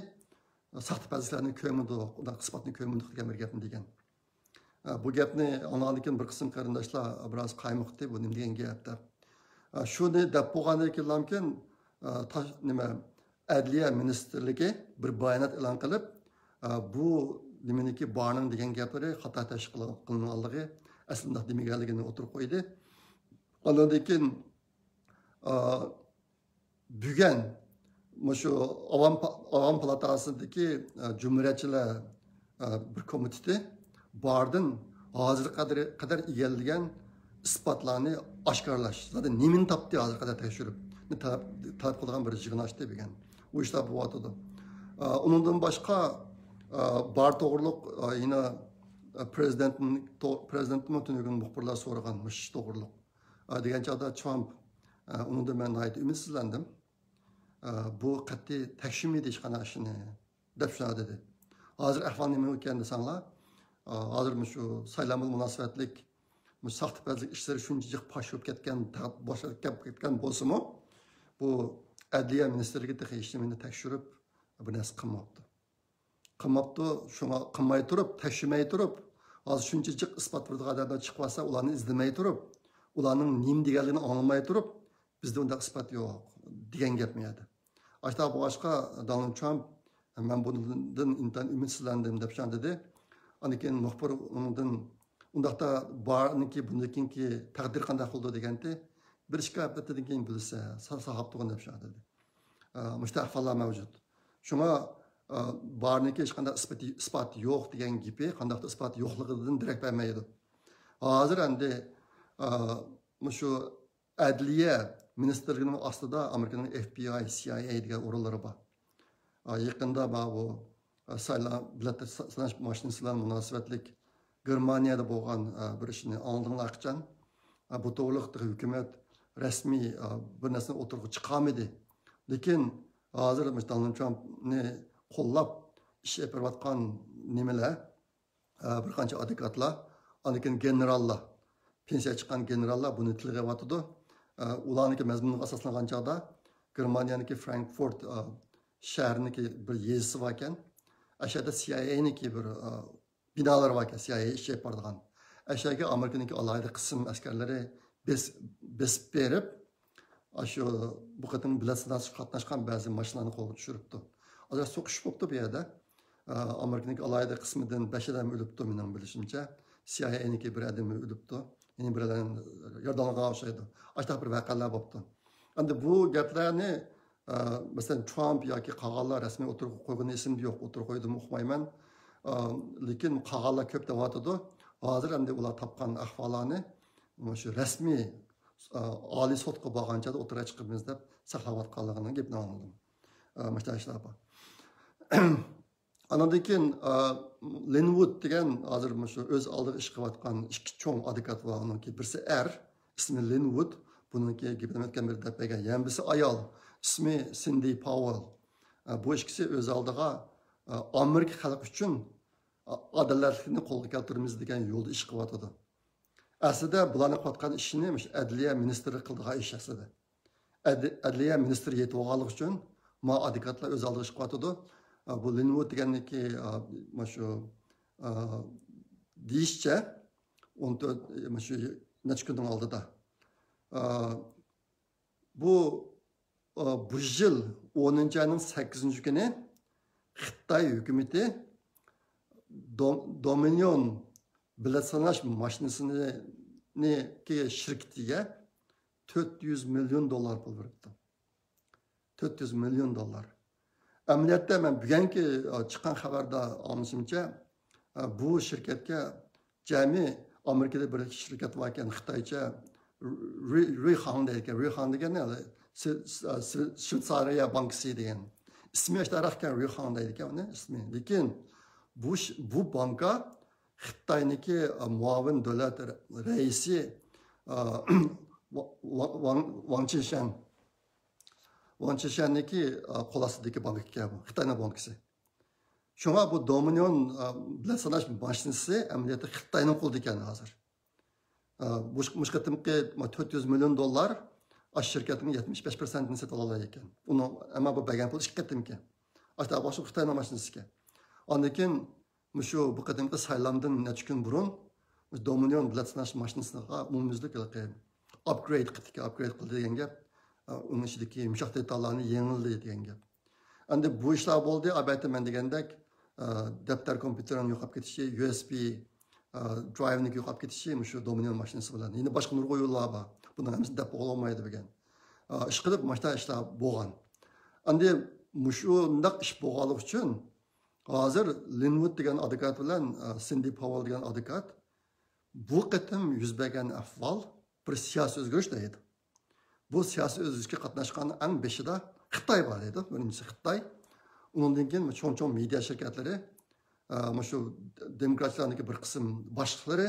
ساختىپەزلىكلەرنى كۆرمىدۇق، ئۇنداق ئىسپاتنى كۆرمىدۇق دېگەن بىر گەپنى دېگەن. ئە، بۇ گەپنى ئاڭلىغاندىن كېيىن بىر قىسىم قېرىنداشلار بىراز قايمۇقتى، بۇ نېمە دېگەن گەپ دەپ. ئە، شۇنى دەپ بولغاندىن كېيىنلامكىن، ئە، تا-، نېمە، ئەدلىيە مىنىستىرلىكى بىر بايانات ئېلان قىلىپ، ئە، بۇ نېمىنىڭكى بارنىڭ دېگەن گەپلىرى خاتا تەشۋىق قىلىنغانلىقى، ئەسلىدە ئۇنداق دېمىگەنلىكىنى ئوتتۇرىغا قويدى. ئاندىن كېيىن، ئە، بۈگۈن مۇشۇ ئاۋام پا-، ئاۋام پالاتاسىدىكى، ئە، جۇمھۇرىيەتچىلەر، ئە، بىر كومىتېتى باردىن ھازىرغا قەدەر، قەدەر ئىگىلىگەن ئىسپاتلارنى ئاشكارىلاش، زادى نېمىنى تاپتى ھازىرغا قەدەر تەكشۈرۈپ، تەلەپ، تەلەپ قىلىدىغان بىر يىغىن ئاچتى بۈگۈن. ئۇ ئىشلار بولۇۋاتىدۇ. ئە، ئۇنىڭدىن باشقا، ئە، بار توغرۇلۇق، ئە، يەنە، ئە، پرېزىدېنتنىڭ تو-، پرېزىدېنتمۇ تۈنۈگۈن مۇخبىرلار سورىغان مۇشۇ ئىش توغرۇلۇق. ئە، دېگەن چاغدا ترامپ، ئە، ئۇنىڭدىن مەن ناھايىتى ئۈمىدسىزلەندىم. ئە، بۇ قەتئىي تەكشۈرمىدى ھېچقانداق ئىشنى، دەپ شۇنداق دېدى. ھازىر ئەھۋال نېمە ئىكەن دېسەڭلار، ئە، ھازىر مۇشۇ سايلام بىلەن مۇناسىۋەتلىك مۇشۇ ساختىپەزلىك ئىشلىرى شۇنچە جىق پاش بولۇپ كەتكەن، تا-، باشلاپ كەپ-، كەتكەن بولسىمۇ، بۇ ئەدلىيە مىنىستىرلىكى تېخى ھېچنېمىنى تەكشۈرۈپ، بىر نەرسە قىلماپتۇ. قىلماپتۇ، شۇڭا قىلماي تۇرۇپ، تەكشۈرمەي تۇرۇپ، ھازىر شۇنچە جىق ئىسپات بىر ئادەمدىن چىقىۋالسا، ئۇلارنى ئىزدىمەي تۇرۇپ، ئۇلارنىڭ نېمە دېگەنلىكىنى ئاڭلىماي تۇرۇپ، بىزدە ئۇنداق ئىسپات يوق دېگەن گەپمۇ يەردە. ئاشۇنداق بولغاچقا، دونالد ترامپ، مەن بۇنىڭدىن ئىنتايىن ئۈمىدسىزلەندىم دەپ شۇنداق دېدى. ئاندىن كېيىن مۇخبىر ئۇنىڭدىن، ئۇنداقتا بارنىڭكى، بۇنىڭكى تەقدىرى قانداق بولىدۇ دېگەنتى. بىر ئىككى ھەپتىدىن كېيىن بىلسە، سا-، ساقاپ تۇرغىن دەپ شۇنداق دېدى. ئە، مۇشۇنداق ئەھۋاللار مەۋجۇت. شۇڭا، ئە، بارنىڭكى ھېچقانداق ئىسپاتى، ئىسپاتى يوق دېگەن گېپى قانداقتۇر ئىسپات يوقلۇقىدىن دېرەك بەرمەيدۇ. ھازىر ئەمدى، ئە، مۇشۇ ئەدلىيە مىنىستىرلىكىنىڭ ئاستىدا ئامېرىكىنىڭ ئېف بى ئاي، سى ئاي ئەي دېگەن ئورۇنلىرى بار. ئە، يېقىندا ماۋۇ، ئە، سايلام، بېلەت سا-، ساناش ماشىنىسى بىلەن مۇناسىۋەتلىك گېرمانىيەدە بولغان، ئە، بىر ئىشنى ئاڭلىدىڭلار قاچان؟ ئە، بۇ توغرىلىق تېخى ھۆكۈمەت رەسمىي، ئە، بىر نەرسىنى ئوتتۇرىغا چىقارمىدى. لېكىن ھازىر مۇشۇ دونالد ترامپنى قوللاپ ئىش ئېلىپ بېرىۋاتقان نېمىلەر، ئە، بىر قانچە ئادۋوكاتلار، ئاندىن كېيىن گېنېراللار، پېنسىيەگە چىققان گېنېراللار بۇنى تىلغا ئېلىۋاتىدۇ. ئە، ئۇلارنىڭكى مەزمۇنىغا ئاساسلانغان چاغدا گېرمانىيەنىڭكى فرانكفورت، ئە، شەھىرىنىڭكى بىر يېزىسى باركەن. ئەشەدە سى ئاي ئەينىڭكى بىر، ئە، بىنالىرى باركەن، سى ئاي ئەي ئىش ئېلىپ بارىدىغان. ئەشەگە ئامېرىكىنىڭكى ئالاھىدە قىسىم ئەسكەرلىرى بېس-، بېسىپ بېرىپ، ئاشۇ بۇ قېتىم بېلەت ساناشقا قاتناشقان بەزى ماشىنىلارنى قولغا چۈشۈرۈپتۇ. ئازراق سوقۇشۇش بوپتۇ بۇ يەردە. ئە، ئامېرىكىنىڭكى ئالاھىدە قىسمىدىن بەش ئادەم ئۆلۈپتۇ، مېنىڭ بىلىشىمچە. سى ئاي ئەينىڭكى بىر ئادىمى ئۆلۈپتۇ. يەنە بىرەرلەرنى يارىدارلىغان ئوخشايدۇ. ئاشۇنداق بىر ۋەقەلەر بوپتۇ. ئەمدى بۇ گەپلەرنى، ئە، مەسىلەن، ترامپ ياكى قالغانلار رەسمىي ئوتتۇرىغا قويغىنى ئېسىمدە يوق، ئوتتۇرىغا قويدىمۇ ئۇقمايمەن. ئە، لېكىن قالغانلار كۆپ دەۋاتىدۇ. ھازىر ئەمدى ئۇلار تاپقان ئەھۋاللارنى مۇشۇ رەسمىي، ئە، ئالىي سوتقا بارغانچە ئوتتۇرىغا چىقىرىمىز دەپ ساقلاۋاتقانلىقىنىڭ گېپىنى ئاڭلىدىم. ئە، مۇشۇنداق ئىشلار بار. ئاندىن كېيىن، ئا، لىنۋۇد دېگەن ھازىر مۇشۇ ئۆز ئالدىغا ئىش قىلىۋاتقان ئىككى چوڭ ئادۋوكات بار. ئۇنىڭكى بىرسى ئەر، ئىسمى لىنۋۇد. بۇنىڭكى گېپىنى ئۆتكەن بىر دەپ بەرگەن. يەنە بىرسى ئايال، ئىسمى سىندى پاۋېل. ئا، بۇ ئىككىسى ئۆز ئالدىغا، ئا، ئامېرىكا خەلقى ئۈچۈن، ئا، ئادالەتلىكنى قولغا كەلتۈرىمىز دېگەن يولدا ئىش قىلىۋاتىدۇ. ئەسلىدە بۇلارنىڭ قىلىۋاتقان ئىشىنى مۇشۇ ئەدلىيە مىنىستىرى قىلىدىغان ئىش ئەسلىدە. ئەد-، ئەدلىيە مىنىستىرى يېتىۋالغانلىقى ئۈچۈن ما ئادۋوكاتلار ئۆز ئالدىغا ئىش قىلىۋاتىدۇ. ئا، بۇ لىنۋۇد دېگەننىكى، ئا، مۇشۇ، ئا، دېيىشىچە، ئون تۆت، مۇشۇ نەچچە كۈننىڭ ئالدىدا. ئا، بۇ، ئا، بۇ يىل ئونىنچى ئاينىڭ سەككىزىنچى كۈنى خىتاي ھۆكۈمىتى دوم-، دومىنىيون بېلەت ساناش ماشىنىسىنىڭكى شىركىتىگە تۆت يۈز مىليون دوللار پۇل بېرىپتۇ. تۆت يۈز مىليون دوللار. ئەمەلىيەتتە مەن بۈگۈنكى، ئا، چىققان خەۋەردە ئاڭلىشىمچە، ئا، بۇ شىركەتكە جەمئىي ئامېرىكىدا بىر شىركەت باركەن، خىتايچە رۇي خاڭ دەيدىكەن. رۇي خاڭ دېگەن شۋېتسارىيە بانكىسى دېگەن. ئىسمى ئاشتاراقكەن، رۇي خاڭ دەيدىكەن ئۇنى ئىسمى. لېكىن بۇ، بۇ بانكا خىتاينىڭكى مۇئاۋىن دۆلەت رەئىسى ۋاڭ، ۋاڭ، ۋاڭ چىشەن، ۋاڭ چىشەننىڭكى قول ئاستىدىكى بانكا ئىكەن بۇ، خىتاينىڭ بانكىسى. شۇڭا بۇ دومىنىيون بېلەت ساناش ماشىنىسى ئەمەلىيەتتە خىتاينىڭ قولىدا ئىكەن ھازىر. مۇشۇ، مۇشۇ قېتىمقى تۆت يۈز مىليون دوللار ئاشۇ شىركەتنىڭ يەتمىش بەش پىرسەنتىنى سېتىۋالالايدىكەن. ئۇنىڭ، ئەمما بۇ بەرگەن پۇل ئىككى قېتىمكەن. ئاشۇ خىتاينىڭ ماشىنىسىكەن. ئاندىن كېيىن مۇشۇ بۇ قېتىمقى سايلامدىن نەچچە كۈن بۇرۇن دومىنىيون بېلەت ساناش ماشىنىسىغا ئومۇميۈزلۈك ھېلىقى ئاپگرېيد قىلدىكەن، ئاپگرېيد قىلدى دېگەن گەپ. ئۇنىڭ ئىچىدىكى يۇمشاق دېتاللارنى يېڭىلدى دېگەن گەپ. ئەمدى بۇ ئىشلار بولدى، ئەلبەتتە مەن دېگەندەك، ئە، دەپتەر كومپيۇتېرنىڭ يوقاپ كېتىشى، يۇ ئېس بى، ئە، درايۋنىڭ يوقاپ كېتىشى مۇشۇ دومىنىيون ماشىنىسى بىلەن. يەنە باشقا نۇرغۇن يوللار بار. بۇنىڭ ھەممىسىنى دەپ بولالمايدۇ بۈگۈن. ئە، ئىشقىلىپ مۇشۇنداق ئىشلار بولغان. ئەمدى مۇشۇنداق ئىش بولغانلىقى ئۈچۈن ھازىر لىنۋۇد دېگەن ئادۋوكات بىلەن، ئە، سىندى پاۋېل دېگەن ئادۋوكات بۇ قېتىم يۈز بەرگەن ئەھۋال بىر سىياسىي ئۆزگىرىش دەيدۇ. بۇ سىياسىي ئۆزگىرىشكە قاتناشقان ئەڭ بېشىدا خىتاي بار دەيدۇ. بىرىنچىسى خىتاي. ئۇنىڭدىن كېيىن چوڭ-چوڭ مېدىيا شىركەتلىرى، ئە، مۇشۇ دېموكراتلارنىڭكى بىر قىسىم باشلىقلىرى،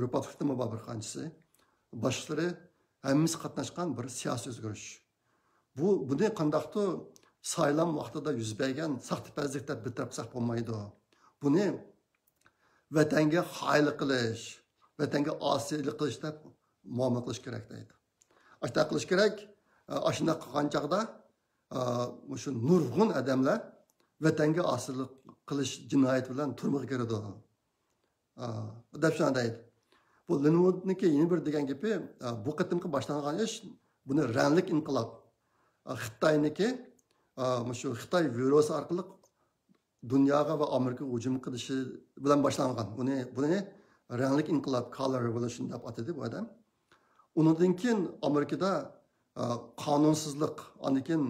رۇپەرت خىتنىمۇ بار بىر قانچىسى، باشلىقلىرى ھەممىسى قاتناشقان بىر سىياسىي ئۆزگىرىش. بۇ، بۇنى قانداقتۇر سايلام ۋاقتىدا يۈز بەرگەن ساختىپەزلىك دەپ بىر تەرەپ قىلساق بولمايدۇ. بۇنى ۋەتەنگە خائىنلىق قىلىش، ۋەتەنگە ئاسىيلىق قىلىش دەپ مۇئامىلە قىلىش كېرەك دەيدۇ. ئاشۇنداق قىلىش كېرەك. ئە، ئاشۇنداق قىلغان چاغدا، ئە، مۇشۇ نۇرغۇن ئادەملەر ۋەتەنگە ئاسىيلىق قىلىش جىنايىتى بىلەن تۈرمىگە كىرىدۇ، ئە، دەپ شۇنداق دەيدۇ. بۇ لىنۋۇدنىڭكى يەنە بىر دېگەن گېپى، ئە، بۇ قېتىمقى باشلانغان ئىش، بۇنى رەڭلىك ئىنقىلاب، ئە، خىتاينىڭكى، ئە، مۇشۇ خىتاي ۋىرۇسى ئارقىلىق دۇنياغا ۋە ئامېرىكىغا ھۇجۇم قىلىشى بىلەن باشلانغان. ئۇنى، بۇنى رەڭلىك ئىنقىلاب، color revolution دەپ ئاتىدى بۇ ئادەم. ئۇنىڭدىن كېيىن ئامېرىكىدا، ئە، قانۇنسىزلىق، ئاندىن كېيىن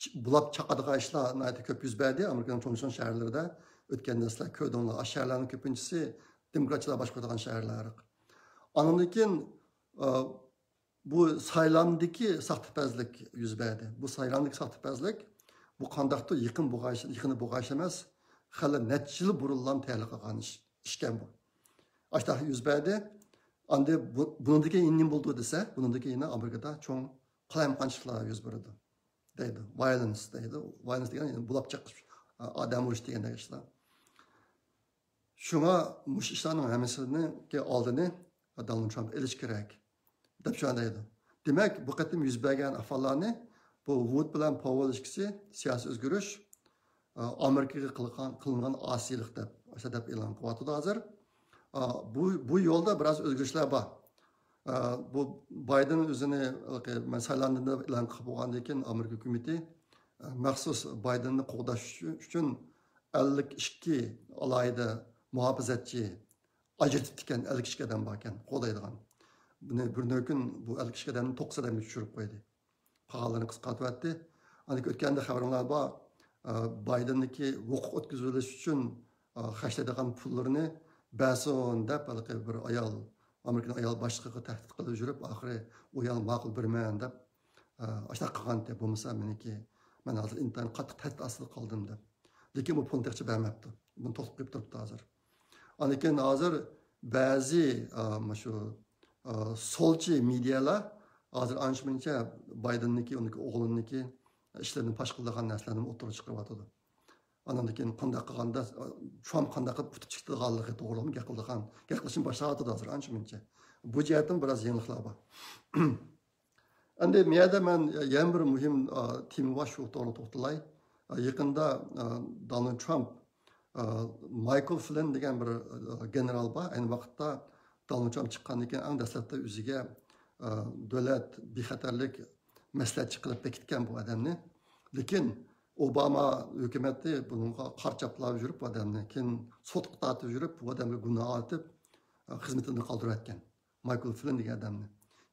چ-، بۇلاپ چاقىدىغان ئىشلار ناھايىتى كۆپ يۈز بەردى. ئامېرىكىنىڭ چوڭ-چوڭ شەھەرلىرىدە ئۆتكەندە سىلەر كۆردۈڭلار. ئاشۇ شەھەرلەرنىڭ كۆپىنچىسى دېموكراتچىلار باشقۇرىدىغان شەھەرلەر. ئاندىن كېيىن، ئە، بۇ سايلامدىكى ساختىپەزلىك يۈز بەردى. بۇ سايلامدىكى ساختىپەزلىك، بۇ قانداقتۇر يېقىن بولغايش-، يېقىندا بولغايش ئەمەس، خېلى نەچچە يىل بۇرۇنلا تەييارلىق قىلغان ئىش، ئىشكەن بۇ. ئاشۇنداق يۈز بەردى. ئاندى بۇ، بۇنىڭدىن كېيىن نېمە بولىدۇ دېسە، بۇنىڭدىن كېيىن ئامېرىكىدا چوڭ قالايمىقانچىلىقلار يۈز بېرىدۇ دەيدۇ. ۋايلېنس دەيدۇ. ۋايلېنس دېگەن يەنى بۇلاپ چېقىش، ئادەم ئۇرۇش دېگەندەك ئىشلار. شۇڭا مۇشۇ ئىشلارنىڭ ھەممىسىنىڭكى ئالدىنى دونالد ترامپ ئېلىش كېرەك دەپ شۇنداق دەيدۇ. دېمەك، بۇ قېتىم يۈز بەرگەن ئەھۋاللارنى بۇ ۋۇد بىلەن پاۋېل ئىككىسى سىياسىي ئۆزگىرىش، ئامېرىكىغا قىلغان، قىلىنغان ئئاسىيلىق دەپ، ئاشۇ دەپ ئېلان قىلىۋاتىدۇ ھازىر. بۇ، بۇ يولدا بىراز ئۆزگىرىشلەر بار. بۇ بايدېن ئۆزىنى مەن سايلاندىم دەپ ئېلان قىلىپ بولغاندىن كېيىن ئامېرىكا ھۆكۈمىتى مەخسۇس بايدېننى قوغداش ئۈچۈن ئەللىك ئىككى ئالاھىدە مۇھاپىزەتچى ئاجرىتىپتىكەن، ئەللىك ئىككى ئادەم باركەن قوغدايدىغان. بۇنى بىر كۈن بۇ ئەللىك ئىككى ئادەمنى توققۇز ئادەمگە چۈشۈرۈپ قويدى. قالغانلىرىنى قىسقارتىۋەتتى. ئاندىن كېيىن ئۆتكەندە خەۋىرىڭلار بار، بايدېننىكى ھوقۇق ئۆتكۈزۈۋېلىش ئۈچۈن خەجلەيدىغان پۇللىرىنى بەرسۇن دەپ، ھېلىقى بىر ئايال، ئامېرىكىنىڭ ئايال باشلىقىغا تەھدىت قىلىپ يۈرۈپ، ئاخىرى ئۇ ئايال ماقۇل، بېرىمەن دەپ، ئاشۇنداق قىلغانتى. بولمىسا مېنىڭكى، مەن ھازىر ئىنتايىن قاتتىق تەھدىت ئاستىدا قالدىم دەپ. لېكىن بۇ پۇلنى تېخىچە بەرمەپتۇ. بۇنى توختىتىپ قويۇپ تۇرۇپتۇ ھازىر. ئاندىن كېيىن ھازىر بەزى، ئا، مۇشۇ، ئا، سولچى مېدىيالار ھازىر ئانچە مۇنچە بايدېننىكى، ئۇنىڭكى ئوغلىنىڭكى ئىشلىرىنى پاش قىلىدىغان نەرسىلەرنى ئوتتۇرىغا چىقىرىۋاتىدۇ. ئاندىن كېيىن قانداق قىلغاندا، ترامپ قانداق قىلىپ ئۇتۇپ چىقىدىغانلىقى توغرىلىقمۇ گەپ قىلىدىغان، گەپ قىلىشنى باشلاۋاتىدۇ ھازىر ئانچە مۇنچە. بۇ جەھەتتىن بىراز يېڭىلىقلار بار. ئەمدى بۇ يەردە مەن يەنە بىر مۇھىم، ئا، تېما بار، شۇ توغرىلىق توختىلاي. ئا، يېقىندا، ئا، دونالد ترامپ، ئا، مايكل فلىن دېگەن بىر، ئا، گېنېرال بار. ئەينى ۋاقىتتا دونالد ترامپ چىققاندىن كېيىن ئەڭ دەسلەپتە ئۆزىگە، ئا، دۆلەت بىخەتەرلىك مەسلىھەتچى قىلىپ بېكىتكەن بۇ ئادەمنى. لېكىن ئوباما ھۆكۈمىتى بۇنىڭغا قارا چاپلاپ يۈرۈپ بۇ ئادەمنى، كېيىن سوتقا تارتىپ يۈرۈپ بۇ ئادەمگە گۇناھ ئارتىپ، ئا، خىزمىتىدىن قالدۇرۇۋەتكەن. مايكل فلىن دېگەن ئادەمنى.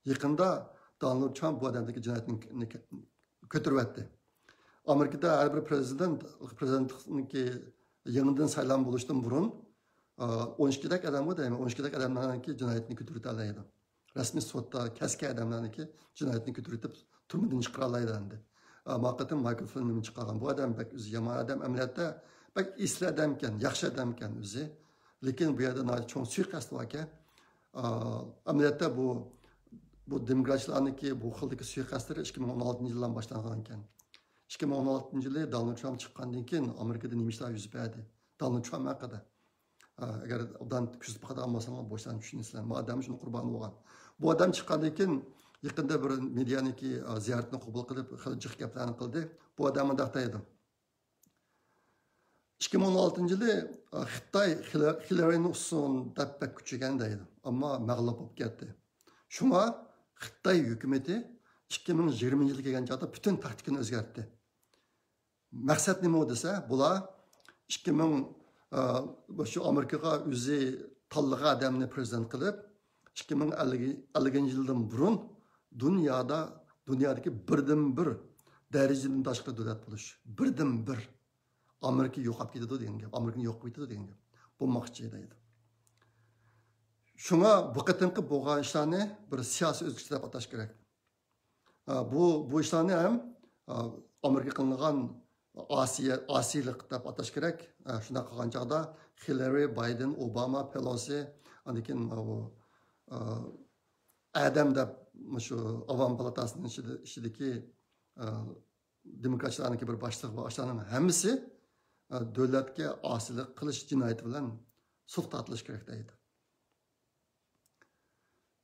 يېقىندا دونالد ترامپ بۇ ئادەمدىكى جىنايەتنى كۆتۈرۈۋەتتى. ئامېرىكىدا ھەر بىر پرېزىدېنت، پرېزىدېنتلىقنىڭكى يېڭىدىن سايلام بولۇشتىن بۇرۇن، ئا، ئون ئىككىدەك ئادەمغۇ دەيمەن، ئون ئىككىدەك ئادەملەرنىڭكى جىنايىتىنى كۆتۈرۈۋېتەلەيدۇ. رەسمىي سوتتا كەسكەن ئادەملەرنىڭكى جىنايىتىنى كۆتۈرۈۋېتىپ، تۈرمىدىن چىقىرالايدۇ ئەمدى. ئە، ما قېتىم مايكل فلىننى چىقارغان. بۇ ئادەم بەك ئۆزى يامان ئادەم، ئەمەلىيەتتە بەك ئېسىل ئادەمكەن، ياخشى ئادەمكەن ئۆزى. لېكىن بۇ يەردە ناھايىتى چوڭ سۇيىقەست باركەن. ئە، ئەمەلىيەتتە بۇ، بۇ دېموكراتچىلارنىڭكى بۇ خىلدىكى سۇيىقەستلىرى ئىككى مىڭ ئون ئالتىنچى يىلدىن باشلانغانكەن. ئىككى مىڭ ئون ئالتىنچى يىلى دونالد ترامپ چىققاندىن كېيىن ئامېرىكىدا نېمە ئىشلار يۈز بەردى؟ دونالد ترامپ ھەققىدە. ئە، ئەگەر ئوبدان كۆزىتىپ باقىدىغان بولساڭلار، بۇ ئىشلارنى چۈشىنىسىلەر. ما ئادەم شۇنى قۇربان بولغان. بۇ ئادەم چىققاندىن كېيىن يېقىندا بىر مېدىيانىڭكى، ئە، زىيارىتىنى قوبۇل قىلىپ، خېلى جىق گەپلەرنى قىلدى. بۇ ئادەم مۇنداق دەيدۇ. ئىككى مىڭ ئون ئالتىنچى يىلى، ئە، خىتاي خىلە-، خىللېرىنى ئۇتسۇن دەپ بەك كۈچىگەن دەيدۇ. ئەمما مەغلۇپ بولۇپ كەتتى. شۇڭا خىتاي ھۆكۈمىتى ئىككى مىڭ يىگىرمىنچى يىلغا كەلگەن چاغدا پۈتۈن تاكتىكىنى ئۆزگەرتتى. مەقسەت نېمە دېسە، بۇلار ئىككى مىڭ، ئە، شۇ ئامېرىكىغا ئۆزى تاللىغان ئادەمنى پرېزىدېنت قىلىپ، ئىككى مىڭ ئەللىنچى يىلدىن بۇرۇن دۇنيادا، دۇنيادىكى بىردىنبىر دەرىجىدىن تاشقىرى دۆلەت بولۇش. بىردىنبىر. ئامېرىكا يوقاپ كېتىدۇ دېگەن گەپ. ئامېرىكىنى يوق قىلىپ كېتىدۇ دېگەن گەپ. بولماقچى دەيدۇ. شۇڭا بۇ قېتىمقى بولغان ئىشلارنى بىر سىياسىي ئۆزگىرىش دەپ ئاتاش كېرەك. ئا، بۇ، بۇ ئىشلارنى ھەم، ئا، ئامېرىكا قىلىنغان ئاسىيە-، ئاسىيلىق دەپ ئاتاش كېرەك. ئا، شۇنداق قىلغان چاغدا خىللېرى، بايدېن، ئوباما، پېلوسى، ئاندىن كېيىن، ئا، بۇ، ئا، ئادەم دەپ مۇشۇ ئاۋام پالاتاسىنىڭ ئىچىدە، ئىچىدىكى، ئا، دېموكراتچىلارنىڭكى بىر باشلىقى بار. ئاشۇلارنىڭ ھەممىسى، ئا، دۆلەتكە ئاسىيلىق قىلىش جىنايىتى بىلەن سوتقا تارتىلىشى كېرەك دەيدۇ.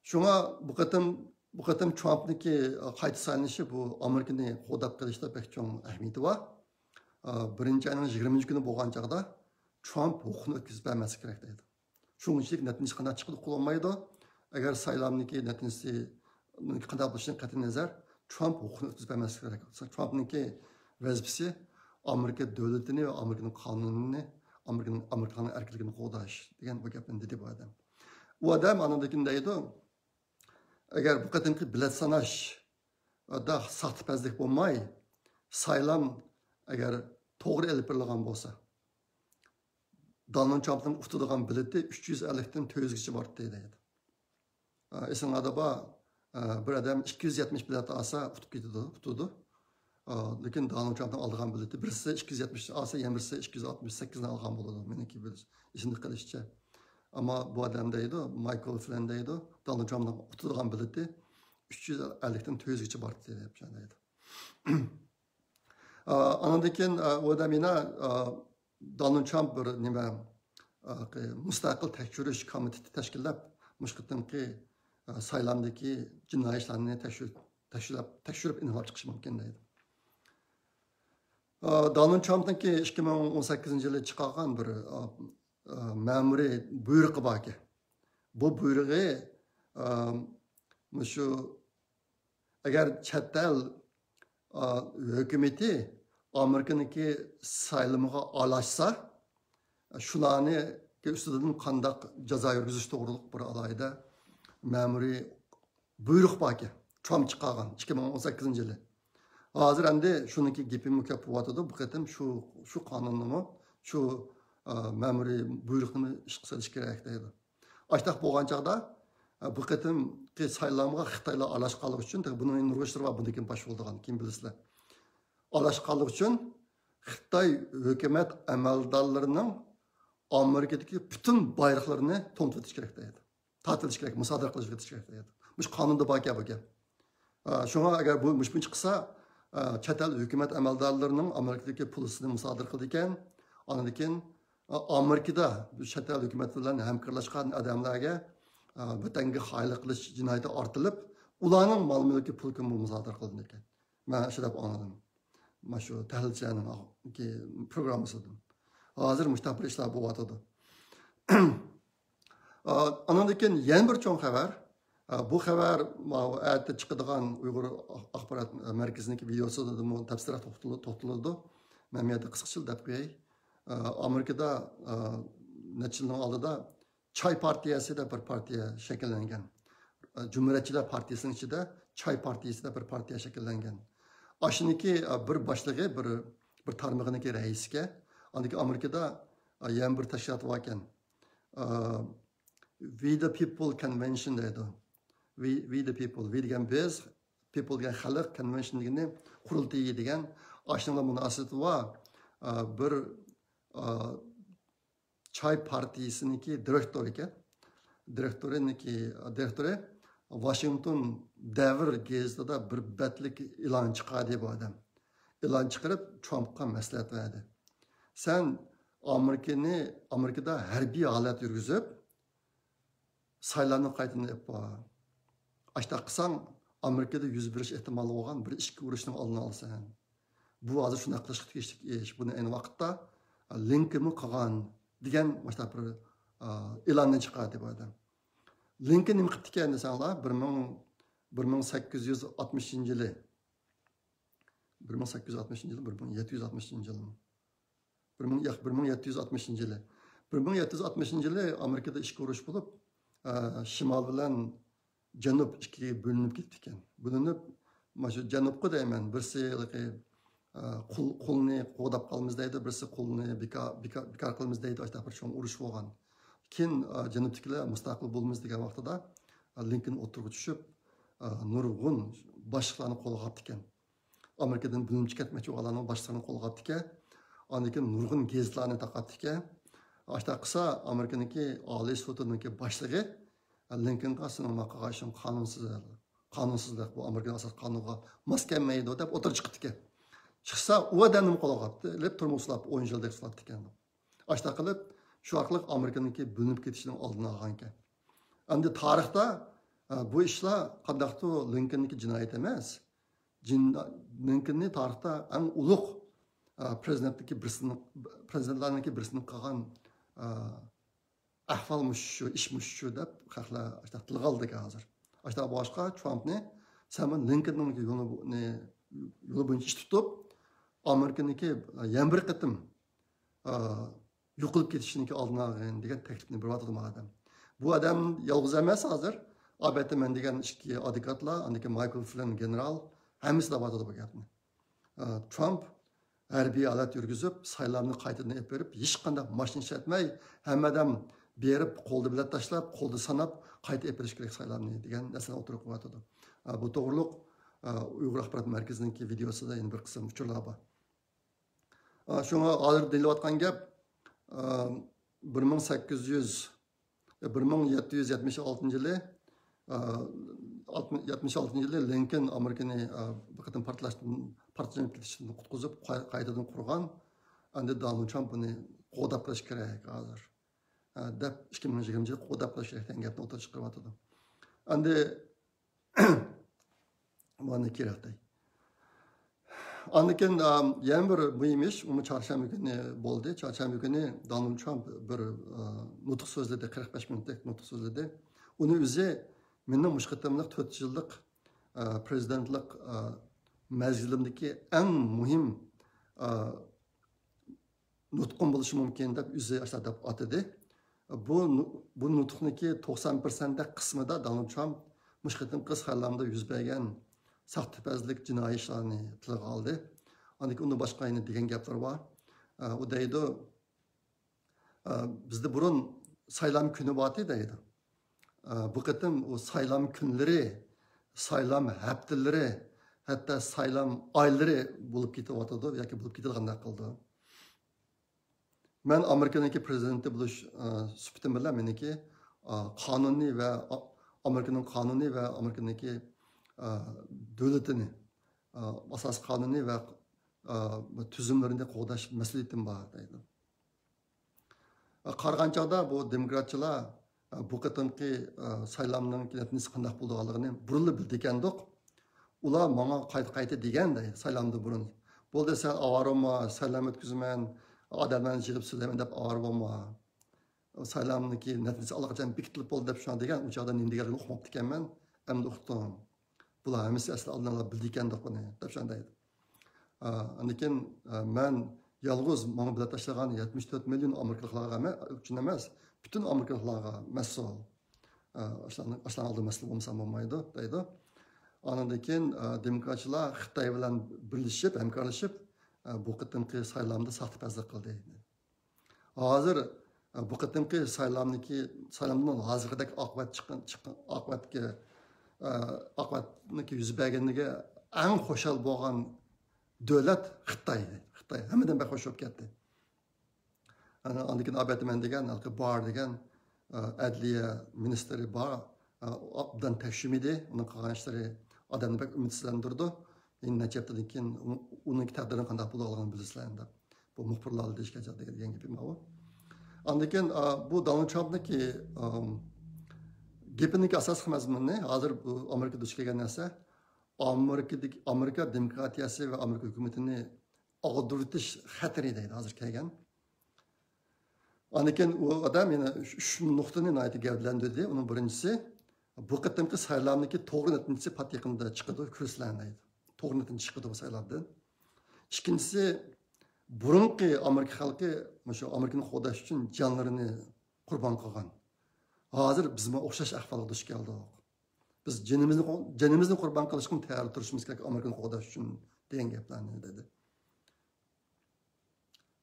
شۇڭا بۇ قېتىم، بۇ قېتىم ترامپنىڭكى قايتا سايلىنىشى بۇ ئامېرىكىنى قوغداپ قېلىشتا بەك چوڭ ئەھمىيىتى بار. ئا، بىرىنچى ئاينىڭ يىگىرمىنچى كۈنى بولغان چاغدا ترامپ ھوقۇقنى ئۆتكۈزۈپ بەرمەسلىك كېرەك دەيدۇ. شۇنىڭ ئىچىدىكى نەتىجە قانداق چىقىدۇ، ئۇقۇلمايدۇ. ئەگەر سايلامنىڭكى نەتىجىسى قانداق بولۇشىدىن قەتئىينەزەر، ترامپ ھوقۇقنى ئۆتكۈزۈپ بەرمەسلىك كېرەك. ترامپنىڭكى ۋەزىپىسى ئامېرىكا دۆلىتىنى ۋە ئامېرىكىنىڭ قانۇنىنى، ئامېرىكىنىڭ، ئامېرىكىلارنىڭ ئەركىنلىكىنى قوغداش دېگەن بۇ گەپنى دېدى بۇ ئادەم. ئۇ ئادەم ئاندىن كېيىن دەيدۇ، ئەگەر بۇ قېتىمقى بېلەت ساناشتا ساختىپەزلىك بولماي، سايلام ئەگەر توغرا ئېلىپ بېرىلغان بولسا، دونالد ترامپنىڭ ئۇتىدىغان بېلىتى ئۈچ يۈز ئەللىكتىن تۆت يۈزگىچە بارتتى دەيدۇ. ئە، ئېسىڭلاردا بار، ئە، بىر ئادەم ئىككى يۈز يەتمىش بېلەت ئالسا ئۇتۇپ كېتىدۇ، ئۇتىدۇ. ئە، لېكىن دونالد ترامپنىڭ ئالىدىغان بېلىتى، بىرسى ئىككى يۈز يەتمىش ئالسا، يەنە بىرسى ئىككى يۈز ئاتمىش سەككىزنى ئالغان بولىدۇ، مېنىڭكى بىر ئېسىمدە قېلىشىچە. ئەمما بۇ ئادەم دەيدۇ، مايكل فلىن دەيدۇ، دونالد ترامپنىڭ ئۇتىدىغان بېلىتى ئۈچ يۈز ئەللىكتىن تۆت يۈزگىچە بارتتى دەيدۇ. ئا، ئانىڭدىن كېيىن، ئا، ئۇ ئادەم يەنە، ئا، دونالد ترامپ بىر نېمە، ئا، مۇستەقىل تەكشۈرۈش كومىتېتى تەشكىللەپ، مۇشۇ قېتىمقى، ئا، سايلامدىكى جىنايى ئىشلارنى تەكشۈر-، تەكشۈرلەپ، تەكشۈرۈپ ئېنىقلاپ چىقىشى مۇمكىن دەيدۇ. ئا، دونالد ترامپنىڭكى ئىككى مىڭ ئون سەككىزىنچى يىلى چىقارغان بىر، ئا، ئا، مەمۇرىي بۇيرۇقى باركەن. بۇ بۇيرۇقى، ئا، مۇشۇ ئەگەر چەت ئەل، ئا، ھۆكۈمىتى ئامېرىكىنىڭكى سايلىمىغا ئارىلاشسا، شۇلارنى ئۈستىدىن قانداق جازا يۈرگۈزۈش توغرۇلۇق بىر ئالاھىدە مەمۇرىي بۇيرۇق باركەن، ترامپ چىقارغان، ئىككى مىڭ ئون سەككىزىنچى يىلى. ھازىر ئەمدى شۇنىڭكى گېپىمۇ كەپ بولۇۋاتىدۇ. بۇ قېتىم شۇ، شۇ قانۇننىمۇ، شۇ، ئا، مەمۇرىي بۇيرۇقنىمۇ ئىشقا سېلىش كېرەك دەيدۇ. ئاشتاق بولغان چاغدا، ئە، بۇ قېتىمقى سايلامغا خىتايلار ئارىلاشقانلىقى ئۈچۈن، تېخى بۇنىڭ نۇرغۇن ئىشلىرى بار، بۇندىن كېيىن پاش بولىدىغان، كېيىن بىلىسىلەر. ئارىلاشقانلىقى ئۈچۈن خىتاي ھۆكۈمەت ئەمەلدارلىرىنىڭ ئامېرىكىدىكى پۈتۈن بايرىقلىرىنى توڭتىۋېتىش كېرەك دەيدۇ. تارتىۋېتىش كېرەك، مۇسادىرە قىلىۋېتىش كېرەك دەيدۇ. مۇشۇ قانۇندا باركەن بۇ گەپ. ئا، شۇڭا ئەگەر بۇ مۇشۇ بويىچە قىلسا، ئا، چەت ئەل ھۆكۈمەت ئەمەلدارلىرىنىڭ ئامېرىكىدىكى پۇلىسىنى مۇسادىرە قىلىدىكەن، ئاندىن كېيىن، ئا، ئامېرىكىدا بۇ چەت ئەل ھۆكۈمەت بىلەن ھەمكارلاشقان ئادەملەرگە، ئا، ۋەتەنگە خائىنلىق قىلىش جىنايىتى ئارتىلىپ، ئۇلارنىڭ مال مۈلكى، پۇلىكىمۇ مۇسادىرە قىلىنىدىكەن. مەن شۇ دەپ ئاڭلىدىم. مانا شۇ تەھلىلچىلەرنىڭ پروگراممىسىدىن. ھازىر مۇشۇنداق بىر ئىشلار بولۇۋاتىدۇ. ئا، ئانىڭدىن كېيىن يەنە بىر چوڭ خەۋەر. ئا، بۇ خەۋەر ماۋۇ ئەتە چىقىدىغان ئۇيغۇر ئاخبارات مەركىزىنىڭكى ۋىدېئوسىدىمۇ تەپسىلات توختىلىدۇ. مەن بۇ يەردە قىسقىچىلا دەپ قوياي. ئا، ئامېرىكىدا، ئا، نەچچە يىلنىڭ ئالدىدا چاي پارتىيەسى دەپ بىر پارتىيە شەكىللەنگەن. جۇمھۇرىيەتچىلەر پارتىيىسىنىڭ ئىچىدە چاي پارتىيىسى دەپ بىر پارتىيە شەكىللەنگەن. ئاشۇنىڭكى، ئا، بىر باشلىقى، بىر، بىر تارمىقىنىڭكى رەئىسىكەن. ئاندىن كېيىن ئامېرىكىدا، ئا، يەنە بىر تەشكىلات باركەن. ئا، We the People Convention دەيدۇ. We, we the people. We دېگەن بىز، people دېگەن خەلق، convention دېگىنى قۇرۇلتىيى دېگەن. ئاشۇنىڭ مۇناسىۋىتى بار. ئا، بىر، ئا، چاي پارتىيىسىنىڭكى دىرېكتورى ئىكەن. دىرېكتورىنىڭكى، دىرېكتورى ۋاشىنگتون دەۋر گېزىتىدا بىر بەتلىك ئېلان چىقاردى بۇ ئادەم. ئېلان چىقىرىپ، ترامپقا مەسلىھەت بەردى. سەن ئامېرىكىنى، ئامېرىكىدا ھەربىي ھالەت يۈرگۈزۈپ، سايلامنى قايتىدىن ئېلىپ بار. ئاشتاق قىلساڭ، ئامېرىكىدا يۈز بېرىش ئېھتىمالى بولغان بىر ئىچكى ئۇرۇشنىڭ ئالدىنى ئالىسەن. بۇ ھازىر شۇنداق قىلىشقا تېگىشلىك ئىش. بۇنى ئەينى ۋاقىتتا لىنكولنمۇ قىلغان دېگەن مۇشۇنداق بىر، ئا، ئېلاننى چىقاردى بۇ ئادەم. لىنكولن نېمە قىپتىكەن دېسەڭلار، بىر مىڭ، بىر مىڭ سەككىز يۈز ئاتمىشىنچى يىلى، بىر مىڭ سەككىز يۈز ئاتمىشىنچى يىلى، بىر مىڭ يەتتە يۈز ئاتمىشىنچى يىلىمۇ؟ بىر مىڭ، ياق، بىر مىڭ يەتتە يۈز ئاتمىشىنچى يىلى. بىر مىڭ يەتتە يۈز ئاتمىشىنچى يىلى ئامېرىكىدا ئىچكى ئۇرۇش بولۇپ، ئە، شىمال بىلەن جەنۇب ئىككىگە بۆلۈنۈپ كېتىپتىكەن. بۆلۈنۈپ، مانا شۇ جەنۇبقا دەيمەن، بىرسى ھېلىقى، ئە، قۇل، قۇلنى قوغداپ قالىمىز دەيدۇ، بىرسى قۇلنى بىكار، بىكار، بىكار قىلىمىز دەيدۇ، ئاشۇنداق بىر چوڭ ئۇرۇش بولغان. كېيىن، ئە، جەنۇبتىكىلەر مۇستەقىل بولىمىز دېگەن ۋاقتىدا، ئە، لىنكولن ئوتتۇرىغا چۈشۈپ، ئە، نۇرغۇن باشلىقلارنى قولغا ئاپتىكەن. ئامېرىكىدىن بۆلۈنۈپ كەتمەكچى بولغانلارنىڭ باشلىقىنى قولغا ئاپتىكەن. ئاندىن كېيىن نۇرغۇن گېزىتلارنى تارقاتتىكەن. ئاشۇنداق قىلسا، ئامېرىكىنىڭكى ئالىي سوتىنىڭكى باشلىقى لىنكولنغا سېنىڭ ما قىلغان ئىشىڭ قانۇنسىز، قانۇنسىزلىق، بۇ ئامېرىكىنىڭ ئاساسىي قانۇنىغا ماس كەلمەيدۇ دەپ ئوتتۇرىغا چىقىپتىكەن. چىقسا، ئۇ ئادەمنىمۇ قولغا ئاپتى، ئېلىپ تۈرمىگە سولاپتۇ، ئون يىلدەك سولاپتىكەن. ئاشۇنداق قىلىپ، شۇ ئارقىلىق ئامېرىكىنىڭكى بۆلۈنۈپ كېتىشىنىڭ ئالدىنى ئالغانىكەن. ئەمدى تارىختا، ئە، بۇ ئىشلار قانداقتۇر لىنكولننىڭكى جىنايىتى ئەمەس. جىن-، لىنكولننى تارىختا ئەڭ ئۇلۇغ، ئە، پرېزىدېنتنىڭكى بىرسىنىڭ، پرېزىدېنتلارنىڭكى بىرسىنىڭ قىلغان، ئە، ئەھۋال مۇشۇ، ئىش مۇشۇ دەپ خەقلەر ئاشۇنداق تىلغا ئالدىكەن ھازىر. ئاشۇنداق بولغاچقا، ترامپنى سەن مانا لىنكولننىڭ يولى بو-، نى، يولى بويىچە ئىش تۇتۇپ، ئامېرىكىنىڭكى يەنە بىر قېتىم، ئا، يوقىلىپ كېتىشىنىڭكى ئالدىنى ئالغىن دېگەن تەكلىپنى بېرىۋاتىدۇ بۇ ئادەم. بۇ ئادەم يالغۇز ئەمەس ھازىر. ئابېتتە مەن دېگەن ئىككى ئادۋوكاتلار، ئاندىن كېيىن مايكل فلىن گېنېرال، ھەممىسى دەۋاتىدۇ بۇ گەپنى. ئا، ترامپ ھەربىي ھالەت يۈرگۈزۈپ، سايلامنى قايتىدىن ئېلىپ بېرىپ، ھېچقانداق ماشىنا ئىشلەتمەي، ھەممە ئادەم بېرىپ، قولدا بېلەت تاشلاپ، قولدا ساناپ، قايتا ئېلىپ بېرىش كېرەك سايلامنى دېگەن نەرسىنى ئوتتۇرىغا قويۇۋاتىدۇ. ئا، بۇ توغرۇلۇق، ئا، ئۇيغۇر ئاخبارات مەركىزىنىڭكى ۋىدېيوسىدا يەنە بىر قىسىم ئۇچۇرلار بار. ئا، شۇڭا ھازىر دېيىلىۋاتقان گەپ، ئا، بىر مىڭ سەككىز يۈز، بىر مىڭ يەتتە يۈز يەتمىش ئالتىنچى يىلى، ئا، ئاتمىش، يەتمىش ئالتىنچى يىلى لىنكولن ئامېرىكىنى، ئا، بىر قېتىم پارتلاشتىن، پارتلىشىپ كېتىشتىن قۇتقۇزۇپ، قاي-، قايتىدىن قۇرغان. ئەمدى دونالد ترامپ بۇنى قوغداپ قېلىش كېرەك ھازىر. ئا، دەپ، ئىككى مىڭ يىگىرمىنچى يىلى قوغداپ قېلىش كېرەك دېگەن گەپنى ئوتتۇرىغا چىقىرىۋاتىدۇ. ئەمدى مانا كېرەك دەي. ئاندىن كېيىن، ئام، يەنە بىر مۇھىم ئىش، ئۇمۇ چارشەنبە كۈنى بولدى. چارشەنبە كۈنى دونالد ترامپ بىر، ئا، نۇتۇق سۆزلىدى، قىرىق بەش مىنۇتلۇق نۇتۇق سۆزلىدى. ئۇنى ئۆزى مېنىڭ مۇشۇ قېتىملىق تۆت يىللىق، ئا، پرېزىدېنتلىق، ئا، مەزگىلىمدىكى ئەڭ مۇھىم، ئا، نۇتقۇم بولۇشى مۇمكىن دەپ ئۆزى ئاشۇنداق دەپ ئاتىدى. بۇ نۇ-، بۇ نۇتۇقنىڭكى توقسان پىرسەنتتەك قىسمىدا دونالد ترامپ مۇشۇ قېتىمقى سايلامدا يۈز بەرگەن ساختىپەزلىك، جىنايى ئىشلارنى تىلغا ئالدى. ئاندىن كېيىن ئۇنىڭ باشقا يەنە دېگەن گەپلىرى بار. ئە، ئۇ دەيدۇ، ئە، بىزدە بۇرۇن سايلام كۈنى بارتى دەيدۇ. ئە، بۇ قېتىم ئۇ سايلام كۈنلىرى، سايلام ھەپتىلىرى، ھەتتا سايلام ئايلىرى بولۇپ كېتىۋاتىدۇ ياكى بولۇپ كېتىدىغاندەك قىلىدۇ. مەن ئامېرىكىنىڭكى پرېزىدېنتى بولۇش، ئە، سۈپىتىم بىلەن مېنىڭكى، ئە، قانۇنى ۋە ئا-، ئامېرىكىنىڭ قانۇنى ۋە ئامېرىكىنىڭكى، ئە، دۆلىتىنى، ئە، ئاساسىي قانۇنى ۋە، ئە، تۈزۈملىرىنى قوغداش مەسئۇلىيىتىم بار دەيدۇ. قارىغان چاغدا بۇ دېموكراتچىلار، بۇ قېتىمقى، سايلامنىڭ نەتىجىسى قانداق بولىدىغانلىقىنى بۇرۇنلا بىلىدىكەندۇق. ئۇلار ماڭا قايتا قايتا دېگەن دەي، سايلامدا بۇرۇن. بولدى، سەن ئاۋارە بولما، سايلام ئۆتكۈزىمەن، ئادەملەرنى يىغىپ سۆزلەيمەن دەپ ئاۋارە بولما. سايلامنىڭكى نەتىجىسى ئاللىقاچان بېكىتىلىپ بولدى دەپ شۇنداق دېگەن، ئۇ چاغدا نېمە دېگەنلىكىنى ئۇقماپتىكەنمەن. ئەمدى ئۇقتۇم. بۇلار ھەممىسى ئەسلى ئالدىنلا بىلىدىكەندۇق بۇنى، دەپ شۇنداق دەيدۇ. ئا، ئاندىن كېيىن، ئا، مەن يالغۇز ماڭا بېلەت تاشلىغان يەتمىش تۆت مىليون ئامېرىكىلىقلارغا ئەمە-، ئۈچۈن ئەمەس، پۈتۈن ئامېرىكىلىقلارغا مەسئۇل. ئا، ئاشۇلارنىڭ، ئاشۇلارنىڭ ئالدىدا مەسئۇل بولمىسام بولمايدۇ، دەيدۇ. ئاندىن كېيىن، ئا، دېموكراتچىلار خىتاي بىلەن بىرلىشىپ، ھەمكارلىشىپ، ئا، بۇ قېتىمقى سايلامدا ساختىپەزلىك قىلدى. ھازىر، ئە، بۇ قېتىمقى سايلامنىڭكى، سايلامدىن ھازىرغىدەك ئاقىۋەت چىققان، چىققان، ئاقىۋەتكە، ئاقىۋەتنىڭ يۈز بەرگىنىگە ئەڭ خۇشال بولغان دۆلەت خىتاي. خىتاي ھەممىدىن بەك خۇش بولۇپ كەتتى. ئاندىن كېيىن ئابەتمەن دېگەن، ھېلىقى بار دېگەن ئەدلىيە مىنىستىرى بار، ئوبدان تەكشۈمىدى. ئۇنىڭ قىلغان ئىشلىرى ئادەمنى بەك ئۈمىدسىزلەندۈرىدۇ. يەنە نەچچە ھەپتىدىن كېيىن ئۇنىڭ تەقدىرىنىڭ قانداق بولىدىغانلىقىنى بىلىسىلەر ئەمدى. بۇ مۇخبىرلار دېيىشكەن دېگەن گېپى ماۋۇ. ئاندىن كېيىن بۇ دونالد ترامپنىڭكى گېپىنىڭكى ئاساسلىق مەزمۇنى ھازىر بۇ ئامېرىكا دۇچ كەلگەن نەرسە، ئامېرىكىدىكى، ئامېرىكا دېموكراتىيەسى ۋە ئامېرىكا ھۆكۈمىتىنى ئاغدۇرۇۋېتىش خەتىرى دەيدۇ ھازىر كەلگەن. ئاندىن كېيىن ئۇ ئادەم يەنە ئۈچ، ئۈچ نۇقتىنى ناھايىتى گەۋدىلەندۈردى. ئۇنىڭ بىرىنچىسى، بۇ قېتىمقى سايلامدىكى توغرا نەتىجىسى پات يېقىندا چىقىدۇ، كۆرىسىلەر دەيدۇ. توغرا نەتىجە چىقىدۇ بۇ سايلامدىن. ئىككىنچىسى، بۇرۇنقى ئامېرىكا خەلقى مۇشۇ ئامېرىكىنى قوغداش ئۈچۈن جانلىرىنى قۇربان قىلغان. ھازىر بىزمۇ ئوخشاش ئەھۋالغا دۇچ كەلدۇق. بىز جېنىمىزنى، جېنىمىزنى قۇربان قىلىشقىمۇ تەييار تۇرۇشىمىز كېرەك ئامېرىكىنى قوغداش ئۈچۈن دېگەن گەپلەرنى دېدى.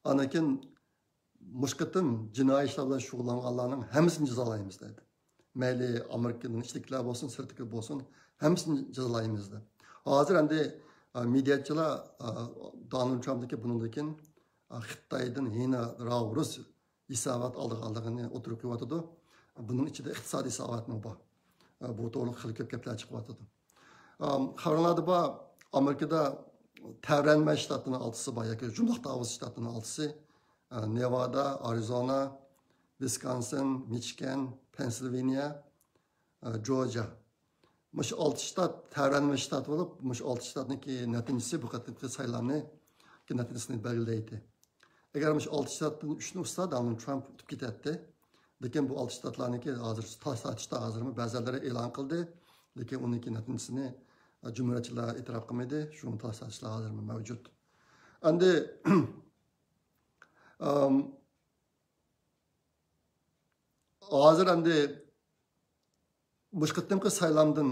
ئاندىن كېيىن مۇشۇ قېتىم جىنايى ئىشلار بىلەن شۇغۇللانغانلارنىڭ ھەممىسىنى جازالايمىز دېدى. مەيلى ئامېرىكىنىڭ ئىچىدىكىلەر بولسۇن، سىرتتىكى بولسۇن، ھەممىسىنى جازالايمىز دېدى. ھازىر ئەمدى، ئە، مېدىياچىلار، ئە، دونالد ترامپنىڭكى بۇنىڭدىن كېيىن، ئە، خىتايدىن يەنە راۋرۇس ھېسابات ئالىدىغانلىقىنى ئوتتۇرىغا قويۇۋاتىدۇ. بۇنىڭ ئىچىدە ئىقتىسادىي ھېساباتمۇ بار. بۇ توغرىلىق خېلى كۆپ گەپلەر چىقىۋاتىدۇ. ئام، خەۋەرلەردە بار، ئامېرىكىدا تەۋرەنمە شتاتلىرىنىڭ ئالتىسى بار، ياكى جۇملۇق تاۋۇز شتاتلىرىنىڭ ئالتىسى، ئە، نېۋادا، ئارىزونا، ۋىسكونسىن، مىچىگان، پېنسىلۋانىيە، ئە، جورجىيا. مۇشۇ ئالتە شتات تەۋرەنمە شتات بولۇپ، مۇشۇ ئالتە شتاتنىڭكى نەتىجىسى بۇ قېتىمقى سايلامنىڭكى نەتىجىسىنى بەلگىلەيتتى. ئەگەر مۇشۇ ئالتە شتاتتىن ئۈچنى ئۇتسا، دونالد ترامپ ئۇتۇپ كېتەتتى. لېكىن بۇ ئالتە شتاتلارنىڭكى ھازىر تارتىشتا ھازىرمۇ بەزىلەر ئېلان قىلدى. لېكىن ئۇنىڭكى نەتىجىسىنى، ئە، جۇمھۇرىيەتچىلەر ئېتىراپ قىلمىدى. شۇ تارتىشلار ھازىرمۇ مەۋجۇت. ئەمدى، ئەم، ھازىر ئەمدى مۇشۇ قېتىمقى سايلامدىن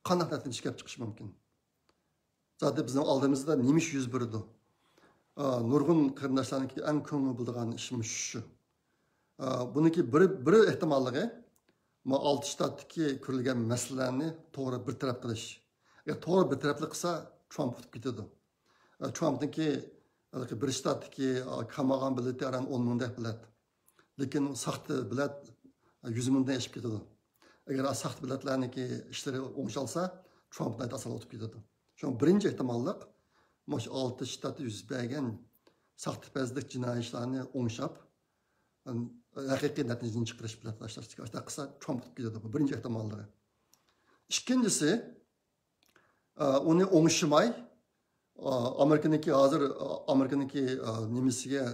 قانداق نەتىجە كېلىپ چىقىشى مۇمكىن؟ زادى بىزنىڭ ئالدىمىزدا نېمە ئىش يۈز بېرىدۇ؟ ئا، نۇرغۇن قېرىنداشلارنىڭكى ئەڭ كۆڭلى بۆلىدىغان ئىشى مۇشۇ. ئا، بۇنىڭكى بىر، بىر ئېھتىماللىقى، ما ئالتە شتاتتىكى كۆرۈلگەن مەسىلىلەرنى توغرا بىر تەرەپ قىلىش. ئەگەر توغرا بىر تەرەپلىك قىلسا، ترامپ ئۇتۇپ كېتىدۇ. ئا، ترامپنىڭكى ھېلىقى بىر شتاتتىكى، ئا، كامالغان بېلىتى ئاران ئون مىڭدەك بېلەت. لېكىن ساختا بېلەت يۈز مىڭدىن ئېشىپ كېتىدۇ. ئەگەر ساختا بېلەتلەرنىڭكى ئىشلىرى ئوڭشالسا، ترامپ ناھايىتى ئاسان ئۇتۇپ كېتىدۇ. شۇڭا بىرىنچى ئېھتىماللىق، مۇشۇ ئالتە شتاتتا يۈز بەرگەن ساختىپەزلىك جىنايى ئىشلارنى ئوڭشاپ، ھەقىقىي نەتىجىنى چىقىرىش بىلەن تاشلاش. ئاشۇنداق قىلسا، ترامپ ئۇتۇپ كېتىدۇ. بۇ بىرىنچى ئېھتىماللىقى. ئىككىنچىسى، ئا، ئۇنى ئوڭشىماي، ئا، ئامېرىكىنىڭكى ھازىر، ئا، ئامېرىكىنىڭكى، ئا، نېمىسىگە،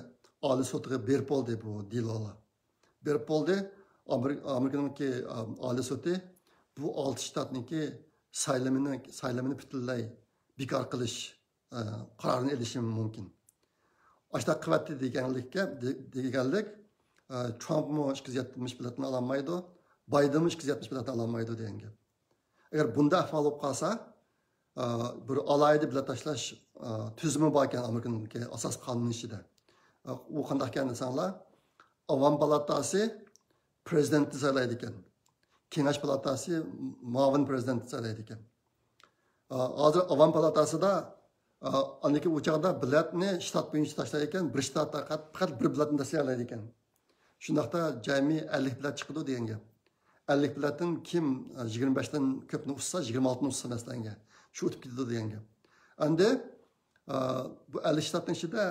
ئالىي سوتىغا بېرىپ بولدى بۇ دېلولار. بېرىپ بولدى. ئامېرىك-، ئامېرىكىنىڭكى، ئا، ئالىي سوتى بۇ ئالتە شتاتنىڭكى سايلىمىنى، سايلىمىنى پۈتۈنلەي بىكار قىلىش، ئا، قارارىنى ئېلىشى مۇمكىن. ئاشۇنداق قىلىۋەتتى دېگەنلىككە، دې-، دېگەنلىك، ئا، ترامپمۇ ئىككى يۈز يەتمىش بېلەتنى ئالالمايدۇ، بايدېنمۇ ئىككى يۈز يەتمىش بېلەتنى ئالالمايدۇ دېگەن گەپ. ئەگەر بۇنداق ئەھۋال بولۇپ قالسا، ئا، بىر ئالاھىدە بېلەت تاشلاش، ئا، تۈزۈمى بار ئىكەن ئامېرىكىنىڭكى ئاساسىي قانۇنى ئىچىدە. ئا، ئۇ قانداق ئىكەن دېسەڭلار، ئاۋام پالاتاسى پرېزىدېنتنى سايلايدىكەن. كېڭەش پالاتاسى مۇئاۋىن پرېزىدېنتنى سايلايدىكەن. ئا، ھازىر ئاۋام پالاتاسىدا، ئا، ئاندىكى ئۇ چاغدا بېلەتنى شتات بويىچە تاشلايدىكەن، بىر شتات پەقەت، پەقەت بىر بېلەتنى تاشلىيالايدىكەن. شۇنداقتا جەمئىي ئەللىك بېلەت چىقىدۇ دېگەن گەپ. ئەللىك بېلەتتىن كىم، ئە، يىگىرمە بەشتىن كۆپنى ئۇتسا، يىگىرمە ئالتىنى ئۇتسا مەسىلەنگە، شۇ ئۇتۇپ كېتىدۇ دېگەن گەپ. ئەمدى، ئە، بۇ ئەللىك شتاتنىڭ ئىچىدە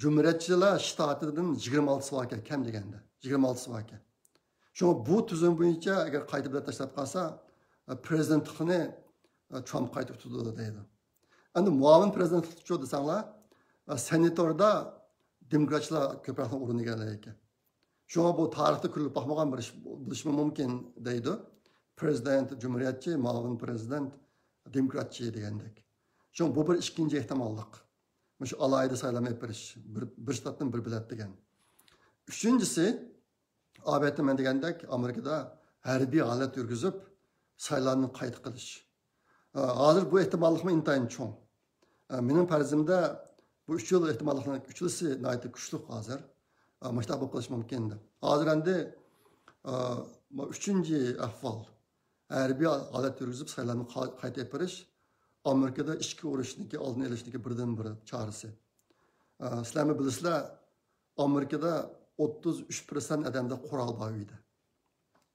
جۇمھۇرىيەتچىلەر شتاتىدىن يىگىرمە ئالتىسى باركەن، كەم دېگەندە. يىگىرمە ئالتىسى باركەن. شۇڭا بۇ تۈزۈم بويىچە ئەگەر قايتا بېلەت تاشلاپ قالسا، ئە، پرېزىدېنتلىقنى، ئە، ترامپ قايتا ئۇتىدۇ دەيدۇ. ئەمدى مۇئاۋىن پرېزىدېنتلىقچۇ دېسەڭلار، ئە، سېناتوردا دېموكراتچىلار كۆپرەك ئورۇن ئىگىلەيدىكەن. شۇڭا بۇ تارىختا كۆرۈلۈپ باقمىغان بىر ئىش بولۇشىمۇ مۇمكىن دەيدۇ. پرېزىدېنت جۇمھۇرىيەتچى، مۇئاۋىن پرېزىدېنت دېموكراتچى دېگەندەك. شۇڭا بۇ بىر ئىككىنچى ئېھتىماللىق. مۇشۇ ئالاھىدە سايلام ئېلىپ بېرىش، بىر، بىر شتاتتىن بىر بېلەت دېگەن. ئۈچىنچىسى، ئاۋېتىمەن دېگەندەك، ئامېرىكىدا ھەربىي ھالەت يۈرگۈزۈپ، سايلامنى قايتا قىلىش. ئە، ھازىر بۇ ئېھتىماللىقمۇ ئىنتايىن چوڭ. ئە، مېنىڭ پەرىزىمدە بۇ ئۈچ يىل ئېھتىماللىقنىڭ ئۈچىلىسى ناھايىتى كۈچلۈك ھازىر. ئە، مۇشۇنداق بولۇپ قېلىشى مۇمكىن دەپ. ھازىر ئەمدى، ئە، بۇ ئۈچىنچى ئەھۋال. ھەربىي ھالەت يۈرگۈزۈپ سايلامنى قا-، قايتا ئېلىپ بېرىش ئامېرىكىدا ئىچكى ئۇرۇشنىڭكى ئالدىنى ئېلىشنىڭكى بىردىنبىر چارىسى. ئە، سىلەرمۇ بىلىسىلەر، ئامېرىكىدا ئوتتۇز ئۈچ پىرسەنت ئادەمدە قورال بار ئۆيدە.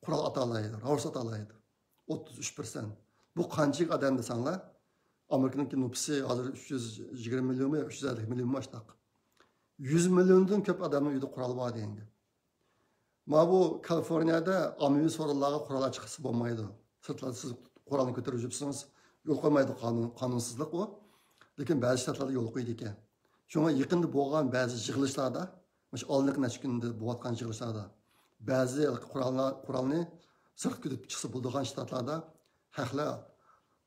قورال ئاتالايدۇ، راۋۇرس ئاتالايدۇ. ئوتتۇز ئۈچ پىرسەنت. بۇ قانچىلىك ئادەم دېسەڭلار، ئامېرىكىنىڭكى نوپۇسى ھازىر ئۈچ يۈز يىگىرمە مىليونمۇ، ئۈچ يۈز ئەللىك مىليونمۇ ئاشتاق. يۈز مىليوندىن كۆپ ئادەمنىڭ ئۆيىدە قورال بار دېگەن گەپ. ما بۇ كالىفورنىيەدە ئاممىۋى سورۇنلارغا قورال چىقىرسا بولمايدۇ. سىرتلاردا سىز قورالنى كۆتۈرۈپ يۈرسىڭىز يول قويمايدۇ، قانۇن، قانۇنسىزلىق ئۇ. لېكىن بەزى شتاتلاردا يول قويىدىكەن. شۇڭا يېقىندا بولغان بەزى يىغىلىشلاردا، مۇشۇ ئالدىنقى نەچچە كۈندە بولۇۋاتقان يىغىلىشلاردا بەزى قوراللار، قورالنى سىرتقا كۆتۈرۈپ چىقسا بولىدىغان شتاتلاردا خەقلەر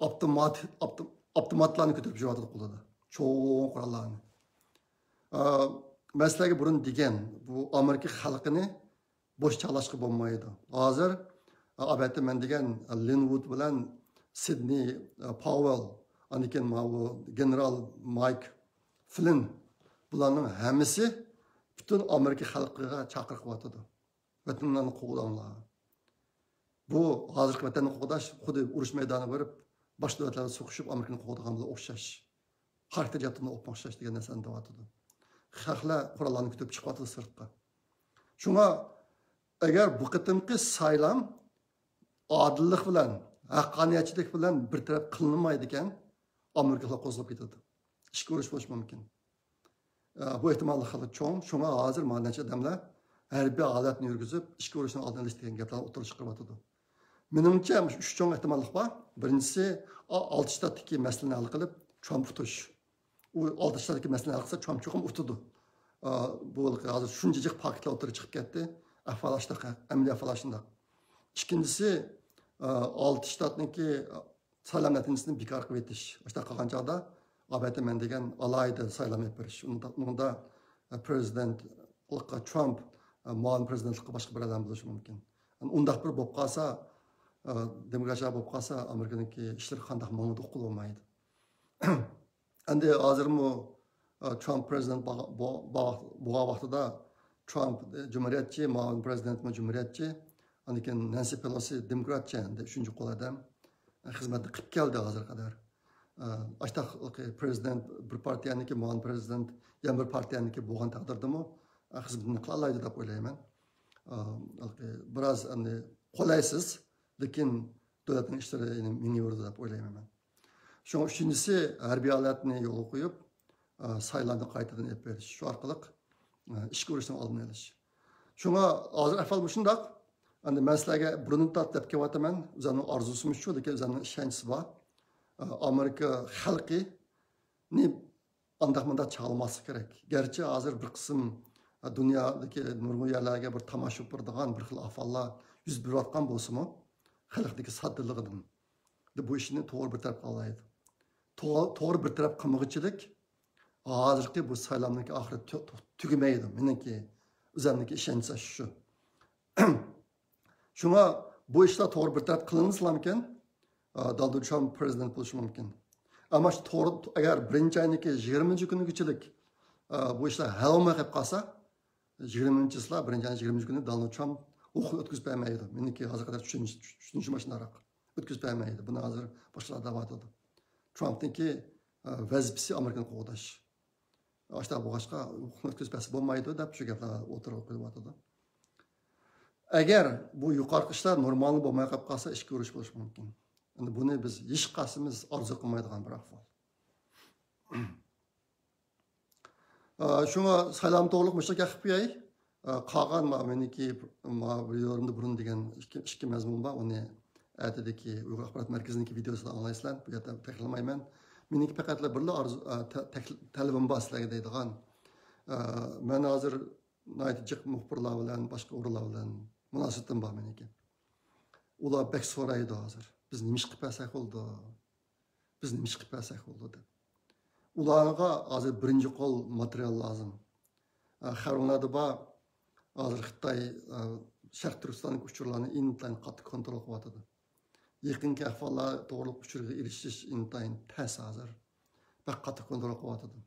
ئاپتومات، ئاپتو-، ئاپتوماتلارنى كۆتۈرۈپ يۈرۈۋاتىدۇ قولىدا. چوڭ قوراللارنى. ئا، مەن سىلەرگە بۇرۇن دېگەن، بۇ ئامېرىكا خەلقىنى بوش چاغلاشقا بولمايدۇ. ھازىر، ئا، ئەلۋەتتە مەن دېگەن، ئا، لىنۋۇد بىلەن سىدنى، ئا، پاۋېل، ئاندىن كېيىن ماۋۇ گېنېرال مايك فلىن، بۇلارنىڭ ھەممىسى پۈتۈن ئامېرىكا خەلقىگە چاقىرىق قىلىۋاتىدۇ. ۋەتىنىڭلارنى قوغداڭلار. بۇ ھازىرقى ۋەتەننى قوغداش خۇددى ئۇرۇش مەيدانىغا بېرىپ، باشقا دۆلەتلەر بىلەن سوقۇشۇپ ئامېرىكىنى قوغدىغان بىلەن ئوخشاش. خاراكتېر جەھەتتىن ئوپمۇ ئوخشاش دېگەن نەرسىنى دەۋاتىدۇ. خەقلەر قوراللارنى كۆتۈرۈپ چىقىۋاتىدۇ سىرتقا. شۇڭا ئەگەر بۇ قېتىمقى سايلام ئادىللىق بىلەن، ھەققانىيەتچىلىك بىلەن بىر تەرەپ قىلىنمايدىكەن، ئامېرىكىلار قوزغىلىپ كېتىدۇ. ئىچكى ئۇرۇش بولۇشى مۇمكىن. ئە، بۇ ئېھتىماللىق خېلى چوڭ. شۇڭا ھازىر مانا نەچچە ئادەملەر ھەربىي ھالەتنى يۈرگۈزۈپ، ئىچكى ئۇرۇشنىڭ ئالدىنى ئېلىش دېگەن گەپلەرنى ئوتتۇرىغا چىقىرىۋاتىدۇ. مېنىڭچە، مۇشۇ ئۈچ چوڭ ئېھتىماللىق بار. بىرىنچىسى، ئا-، ئالتە شتاتتىكى مەسىلىنى ھەل قىلىپ، ترامپ ئۇتۇش. ئۇ ئالتە شتاتتىكى مەسىلىنى ھەل قىلسا، ترامپ چوقۇم ئۇتىدۇ. ئا، بۇ ھازىر شۇنچە جىق پاكىتلار ئوتتۇرىغا چىقىپ كەتتى. ئەھۋال ئاشۇنداق، ئەمەلىي ئەھۋال ئاشۇنداق. ئىككىنچىسى، ئا، ئالتە شتاتنىڭكى سايلام نەتىجىسىنى بىكار قىلىۋېتىش. ئاشۇنداق قىلغان چاغدا، ئەلۋەتتە مەن دېگەن ئالاھىدە سايلام ئېلىپ بېرىش. ئۇندا، ئۇندا، ئە، پرېزىدېنتلىققا ترامپ، ئە، مۇئاۋىن پرېزىدېنتلىققا باشقا بىر ئادەم بولۇشى مۇمكىن. ئۇنداق بىر بولۇپ قالسا، ئە، دېموكراتلار بولۇپ قالسا، ئامېرىكىنىڭكى ئىشلىرى قانداق ماڭىدۇ ئۇققىلى بولمايدۇ. ئەمدى ھازىرمۇ، ئە، ترامپ پرېزىدېنت بولغا-، بو-، بولغان ۋاقتىدا ترامپ، ئە، جۇمھۇرىيەتچى، مۇئاۋىن پرېزىدېنتمۇ جۇمھۇرىيەتچى، ئاندىن كېيىن نەنسى پېلوسى دېموكراتچى، ئەمدى ئۈچىنچى قول ئادەم، ئە، خىزمەتنى قىلىپ كەلدى ھازىرغا قەدەر. ئە، ئاشتاق پرېزىدېنت بىر پارتىيەنىڭكى، مۇئاۋىن پرېزىدېنت يەنە بىر پارتىيەنىڭكى بولغان تەقدىردىمۇ، ئە، خىزمىتىنى قىلالايدۇ دەپ ئويلايمەن. ئە، بىراز ئەمدى قولايسىز، لېكىن دۆلەتنىڭ ئىشلىرى يەنە مېڭىۋېرىدۇ دەپ ئويلايمەن مەن. شۇڭا ئۈچىنچىسى، ھەربىي ھالەتنى يولغا قويۇپ، ئە، سايلامنى قايتىدىن ئېلىپ بېرىش، شۇ ئارقىلىق، ئە، ئىچكى ئۇرۇشنىڭ ئالدىنى ئېلىش. شۇڭا ھازىر ئەھۋال مۇشۇنداق. ئەمدى مەن سىلەرگە بۇرۇندىن تارتىپ دەپ كېلىۋاتىمەن، ئۆزۈمنىڭ ئارزۇسىمۇ شۇ، لېكىن ئۆزۈمنىڭ ئىشەنچىسى بار. ئە، ئامېرىكا خەلقىنى ئانداق مۇنداق چاغلىماسلىق كېرەك. گەرچە ھازىر بىر قىسىم، ئە، دۇنيادىكى نۇرغۇن يەرلەرگە بىر تاماشا بېرىدىغان بىر خىل ئەھۋاللار يۈز بېرىۋاتقان بولسىمۇ، خەلقنىڭكى ساددىلىقىدىن بۇ ئىشنى توغرا بىر تەرەپ قىلالايدۇ. توغرا، توغرا بىر تەرەپ قىلمىغۇچىلىك ھازىرقى بۇ سايلامنىڭكى ئاخىرى تۈ-، تۈ-، تۈگىمەيدۇ. مېنىڭكى، ئۆزۈمنىڭكى ئىشەنچ شۇ. شۇڭا بۇ ئىشلار توغرا بىر تەرەپ قىلىنسىلامكەن، ئا، دونالد ترامپ پرېزىدېنت بولۇشى مۇمكىن. ئەمما شۇ توغرا، ئەگەر بىرىنچى ئاينىڭكى يىگىرمىنچى كۈنىگىچىلىك، ئا، بۇ ئىشلار ھەل بولماي قېلىپ قالسا، يىگىرمىنچى چىسلا، بىرىنچى ئاينىڭ يىگىرمىنچى كۈنى دونالد ترامپ ھوقۇقنى ئۆتكۈزۈپ بەرمەيدۇ. مېنىڭكى ھازىرغا قەدەر چۈشىنىش-، چۈشىنىشىم ئاشۇنداقراق. ئۆتكۈزۈپ بەرمەيدۇ. بۇنى ھازىر باشقىلار دەۋاتىدۇ. ترامپنىڭكى، ئا، ۋەزىپىسى ئامېرىكىنى قوغداش. ئاشۇنداق بولغاچقا، ھوقۇقنى ئۆتكۈزۈپ بەرسە بولمايدۇ دەپ شۇ گەپلەر ئوتتۇرىغا قويۇلۇۋاتىدۇ. ئەگەر بۇ يۇقىرىقى ئىشلار نورمالنى بولماي قېلىپ قالسا، ئىچكى ئۇرۇش بولۇشى مۇمكىن. ئەمدى بۇنى بىز ھېچقايسىمىز ئارزۇ قىلمايدىغان بىر ئەھۋال. ئا، شۇڭا سايلام توغرۇلۇق مۇشۇ گەپ قىلىپ قوياي. ئا، قالغان ما مېنىڭكى، ما ۋىدىيولىرىمدا بۇرۇن دېگەن ئىككى، ئىككى مەزمۇن بار. ئۇنى ئەتىدىكى ئۇيغۇر ئاخبارات مەركىزىنىڭكى ۋىدىيوسىدا ئاڭلايسىلەر. بۇ يەردە تەكرارلىمايمەن. مېنىڭكى پەقەتلا بىرلا ئارزۇ، ئا، تە-، تەك-، تەلىپىم بار سىلەرگە دەيدىغان. ئا، مەن ھازىر ناھايىتى جىق مۇخبىرلار بىلەن، باشقا ئورۇنلار بىلەن مۇناسىۋىتىم بار مېنىڭكى. ئۇلار بەك سورايدۇ ھازىر. بىز نېمە ئىش قىلىپ بەرسەك بولىدۇ؟ بىز نېمە ئىش قىلىپ بەرسەك بولىدۇ دەپ. ئۇلارغا ھازىر بىرىنچى قول ماتېرىيال لازىم. ئە، خەۋىرىڭلاردا بار، ھازىر خىتاي، ئە، شەرقىي تۈركىستاندىكى ئۇچۇرلارنى ئىنتايىن قاتتىق كونترول قىلىۋاتىدۇ. يېقىنقى ئەھۋاللار توغرۇلۇق ئۇچۇرغا ئېرىشىش ئىنتايىن تەس ھازىر. بەك قاتتىق كونترول قىلىۋاتىدۇ.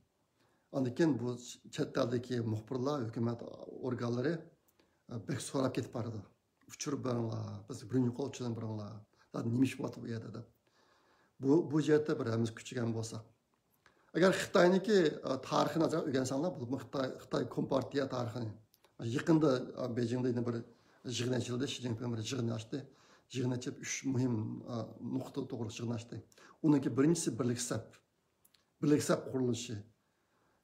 ئاندىن كېيىن بۇ چەت ئەلدىكى مۇخبىرلار، ھۆكۈمەت ئورگانلىرى، ئە، بەك سوراپ كېتىپ بارىدۇ. ئۇچۇر بېرىڭلار، بىز بىرىنچى قول ئۇچۇرنى بېرىڭلار. نېمە ئىش بولۇۋاتىدۇ بۇ يەردە دەپ. بۇ، بۇ جەھەتتە بىر ھەممىمىز كۈچىگەن بولساق. ئەگەر خىتاينىڭكى، ئە، تارىخىنى ئازراق ئۆگەنسەڭلار، بولۇپمۇ خىتاي، خىتاي كومپارتىيە تارىخىنى. يېقىندا، ئە، بېيجىڭدا يەنە بىر يىغىن ئېچىلدى. شى جىنپىڭ بىر يىغىن ئاچتى. يىغىن ئېچىپ، ئۈچ مۇھىم، ئە، نۇقتا توغرىلىق يىغىن ئاچتى. ئۇنىڭكى بىرىنچىسى بىرلىك سەپ. بىرلىك سەپ قۇرۇلۇشى.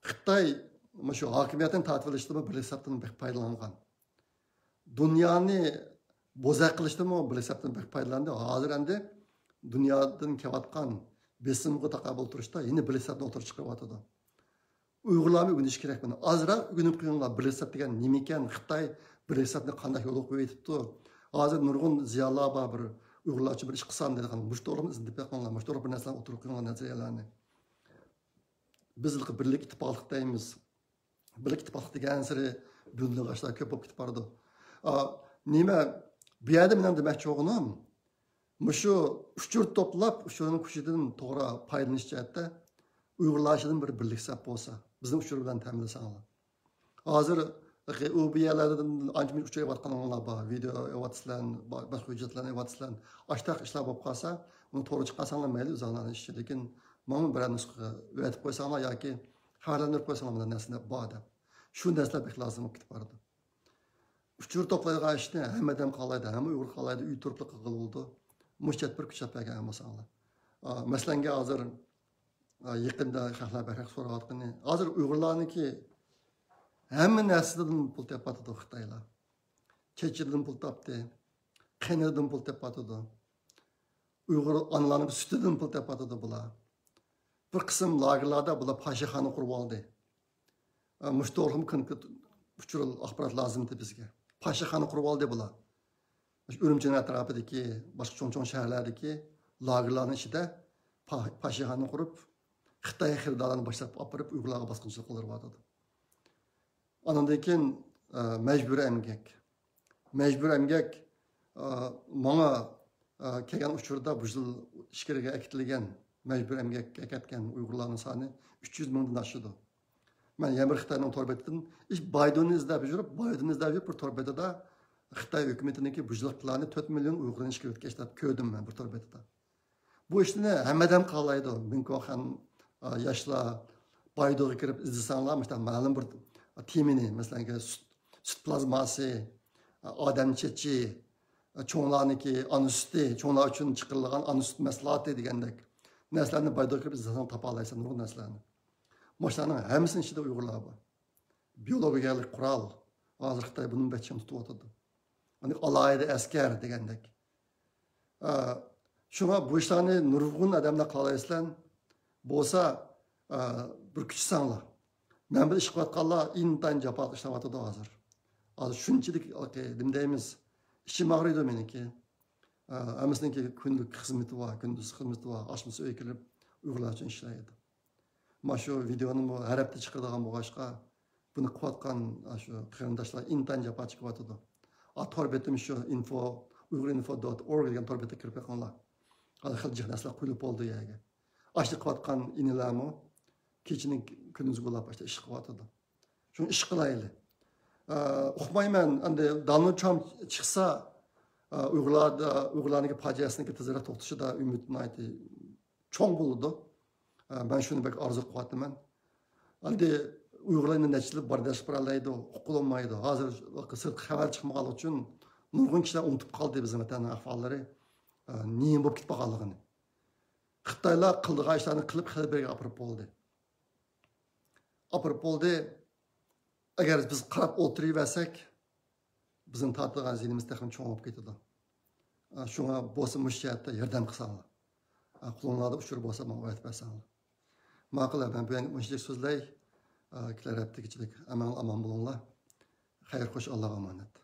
خىتاي مۇشۇ ھاكىمىيەتنى تارتىۋېلىشتىمۇ بىرلىك سەپتىن بەك پايدىلانغان. دۇنيانى بوزەك قىلىشتىمۇ بىرلىك سەپتىن بەك پايدىلاندى. ھازىر ئەمدى دۇنيادىن كېلىۋاتقان بېسىمغا تاقابىل تۇرۇشتا يەنە بىرلىك سەپنى ئوتتۇرىغا چىقىرىۋاتىدۇ. ئۇيغۇرلارمۇ ئۆگىنىشى كېرەك بۇنى. ئازراق ئۆگىنىپ قويۇڭلار، بىرلىك سەپ دېگەن نېمىكەن، خىتاي بىرلىك سەپنى قانداق يولغا قويۇۋېتىپتۇ. ھازىر نۇرغۇن زىيالىيلار بار، بىر ئۇيغۇرلارچە بىر ئىش قىلسام دەيدىغان. مۇشۇ توغرىلىق ئىزدىنىپ بېقىڭلار، مۇشۇ توغرىلىق بىر نەرسىلەرنى ئوتتۇرىغا قويۇڭلار، نەزەرىيەلەرنى. بىز بىرلىك ئىتتىپاقلىق دەيمىز. بىرلىك ئىتتىپاقلىق دېگەنسېرى بۆلۈنىدىغان ئىشلار كۆپ بولۇپ كېتىپ بارىدۇ. ئا، نېمە، بۇ يەردە مېنىڭ دېمەكچى بولغىنىم، مۇشۇ ئۇچۇر توپلاپ، ئۇچۇرنىڭ كۈچىدىن توغرا پايدىلىنىش جەھەتتە ئۇيغۇرلار ئىچىدىن بىر بىرلىك سەپ بولسا، بىزنىڭ ئۇچۇر بىلەن تەمىنلىسەڭلار. ھازىر ئۇ بۇ يەرلەردىن ئانچە مۇنچە ئۇچۇر ئېلىۋاتقانلار بار، ۋىدېئو ئېلىۋاتىسىلەر، با-، باشقا ھۆججەتلەرنى ئېلىۋاتىسىلەر. ئاشتاق ئىشلار بولۇپ قالسا، ئۇنى تورغا چىقارساڭلار مەيلى ئۆزۈڭلارنىڭ ئىشى. لېكىن ماڭا بىرەر نۇسخا ئەۋەتىپ قويساڭلار ياكى خەۋەرلەندۈرۈپ قويساڭلار، مۇنداق نەرسىلەر بار دەپ. شۇ نەرسىلەر بەك لازىم بولۇپ كېتىپ بارىدۇ. ئۇچۇر توپلايدىغان ئىشنى ھەممە ئادەم قىلالايدۇ، ھەممە ئۇيغۇر قىلالايدۇ، ئۆي تۇرۇپلا قىلغىلى بولىدۇ. مۇشۇ جەھەتتە بىر كۈچەپ بەرگەن بولساڭلار. ئا، مەسىلەنگە ھازىر، ئا، يېقىندا خەقلەر بەكرەك سوراۋاتقىنى، ھازىر ئۇيغۇرلارنىڭكى ھەممە نەرسىدىن پۇل تېپىۋاتىدۇ خىتايلار. چېچىدىن پۇل تاپتى، قېنىدىن پۇل تېپىۋاتىدۇ. ئۇيغۇر ئانىلارنىڭ سۈتىدىن پۇل تېپىۋاتىدۇ بۇلار. بىر قىسىم لاگېرلاردا بۇلار پاشاخانا قۇرۇۋالدى. ئە، مۇشۇ توغرىلىقمۇ كونكرېت ئۇچۇر، ئاخبارات لازىم ئىدى بىزگە. پاشاخانا قۇرۇۋالدى بۇلار. مۇشۇ ئۈرۈمچىنىڭ ئەتراپىدىكى باشقا چوڭ-چوڭ شەھەرلەردىكى لاگېرلارنىڭ ئىچىدە پا-، پاشاخانا قۇرۇپ، خىتاي خېرىدارلارنى باشلاپ ئاپىرىپ، ئۇيغۇرلارغا باسقۇنچىلىق قىلدۇرۇۋاتىدۇ. ئانىڭدىن كېيىن، ئە، مەجبۇرىي ئەمگەك. مەجبۇرىي ئەمگەك، ئە، ماڭا، ئە، كەلگەن ئۇچۇردا بۇ يىل ئىچكىرىگە ئەكېتىلگەن، مەجبۇرىي ئەمگەككە كەتكەن ئۇيغۇرلارنىڭ سانى ئۈچ يۈز مىڭدىن ئاشىدۇ. مەن يەنە بىر خىتاينىڭ تور بېتىدىن، ئىش، بايدۇنى ئىزدەپ يۈرۈپ، بايدۇنى ئىزدەپ يۈرۈپ، بىر تور بېتىدە خىتاي ھۆكۈمىتىنىڭكى بۇ يىللىق پىلانى تۆت مىليون ئۇيغۇرنى ئىچكىرى ئۆتكەچ دەپ كۆردۈم مەن بىر تور بېتىدە. بۇ ئىشنى ھەممە ئادەم قىلالايدۇ. مىڭكوخەن، ئا، ياشلار، بايدۇغا كىرىپ ئىزدىسەڭلار، مۇشۇنداق مەلۇم بىر تېمىنى، مەسىلەن، سۈت، سۈت پلازماسى، ئا، ئادەم چېچى، ئا، چوڭلارنىڭكى ئانا سۈتى، چوڭلار ئۈچۈن چىقىرىلغان ئانا سۈت مەھسۇلاتى دېگەندەك نەرسىلەرنى بايدۇغا كىرىپ ئىزدىسەڭ تاپالايسەن، نۇرغۇن نەرسىلەرنى. مۇشۇلارنىڭ ھەممىسىنىڭ ئىچىدە ئۇيغۇرلار بار. بىيولوگىيەلىك قورال. ھازىر خىتاي بۇنى بەك چىڭ تۇتۇۋاتىدۇ. ئاندىن ئالاھىدە ئەسكەر دېگەندەك. ئە، شۇڭا بۇ ئىشلارنى نۇرغۇن ئادەملەر قىلالايسىلەر. بولسا، ئە، بىر كۈچىسەڭلار. مەن بىلەن ئىش قىلىۋاتقانلار ئىنتايىن جاپالىق ئىشلەۋاتىدۇ ھازىر. ھازىر شۇنچىلىك، نېمە دەيمىز، ئىچىم ئاغرىيدۇ مېنىڭكى. ئە، ھەممىسىنىڭكى كۈنلۈك خىزمىتى بار، كۈندۈز خىزمىتى بار، ئاچمىسا ئۆيگە كېلىپ ئۇيغۇرلار ئۈچۈن ئىشلەيدۇ. مانا شۇ ۋىدېونىمۇ ھەر ھەپتە چىقىرىدىغان بولغاچقا، بۇنى قىلىۋاتقان، ئا، شۇ قېرىنداشلار ئىنتايىن جاپا چېكىۋاتىدۇ. ئا، تور بېتىم شۇ، ئىنفو، ئۇيغۇر ئىنفو دوت ئورگ دېگەن تور بېتىگە كىرىپ بېقىڭلار. ھازىر خېلى جىق نەرسىلەر قويۇلۇپ بولدى يەرگە. ئاشۇنى قىلىۋاتقان ئىنىلەرمۇ كېچىنى كۈندۈزگە بولاپ ئاشۇ ئىش قىلىۋاتىدۇ. شۇڭا ئىش قىلايلى. ئا، ئۇقمايمەن، ئەمدى دونالد ترامپ چىقسا، ئا، ئۇيغۇرلاردا، ئۇيغۇرلارنىڭكى پاجىئەسىنىڭكى تېزرەك توختىشىدا ئۈمىد ناھايىتى چوڭ بولىدۇ. ئە، مەن شۇنى بەك ئارزۇ قىلىۋاتىمەن. ئەمدى ئۇيغۇرلار ئەمدى نەچچە يىل بەرداشلىق بېرەلەيدۇ، ھوقۇقى بولمايدۇ. ھازىر سىرتقا خەۋەر چىقمىغانلىقى ئۈچۈن نۇرغۇن كىشىلەر ئۇنتۇپ قالدى بىزنىڭ ۋەتەننىڭ ئەھۋاللىرى، ئە، نېمە بولۇپ كېتىپ قالغانلىقىنى. خىتايلار قىلىدىغان ئىشلارنى قىلىپ، خېلى بىرگە ئاپىرىپ بولدى. ئاپىرىپ بولدى. ئەگەر بىز قاراپ ئولتۇرۇۋەرسەك، بىزنىڭ تارتىدىغان زىيىنىمىز تېخىمۇ چوڭ بولۇپ كېتىدۇ. ئا، شۇڭا بولسا مۇشۇ جەھەتتە ياردەم قىلساڭلار. ئا، قولۇڭلاردا ئۇچۇر بولسا ماڭا ئەۋەتىپ بەرسەڭلار. ماقۇل، مەن بۈگۈن مۇشۇنچىلىك سۆزلەي. ئا، كېلەر ھەپتىگىچىلىك ئەمەن ئامان بولۇڭلار. خەير خوش، ئاللاغا ئامانەت.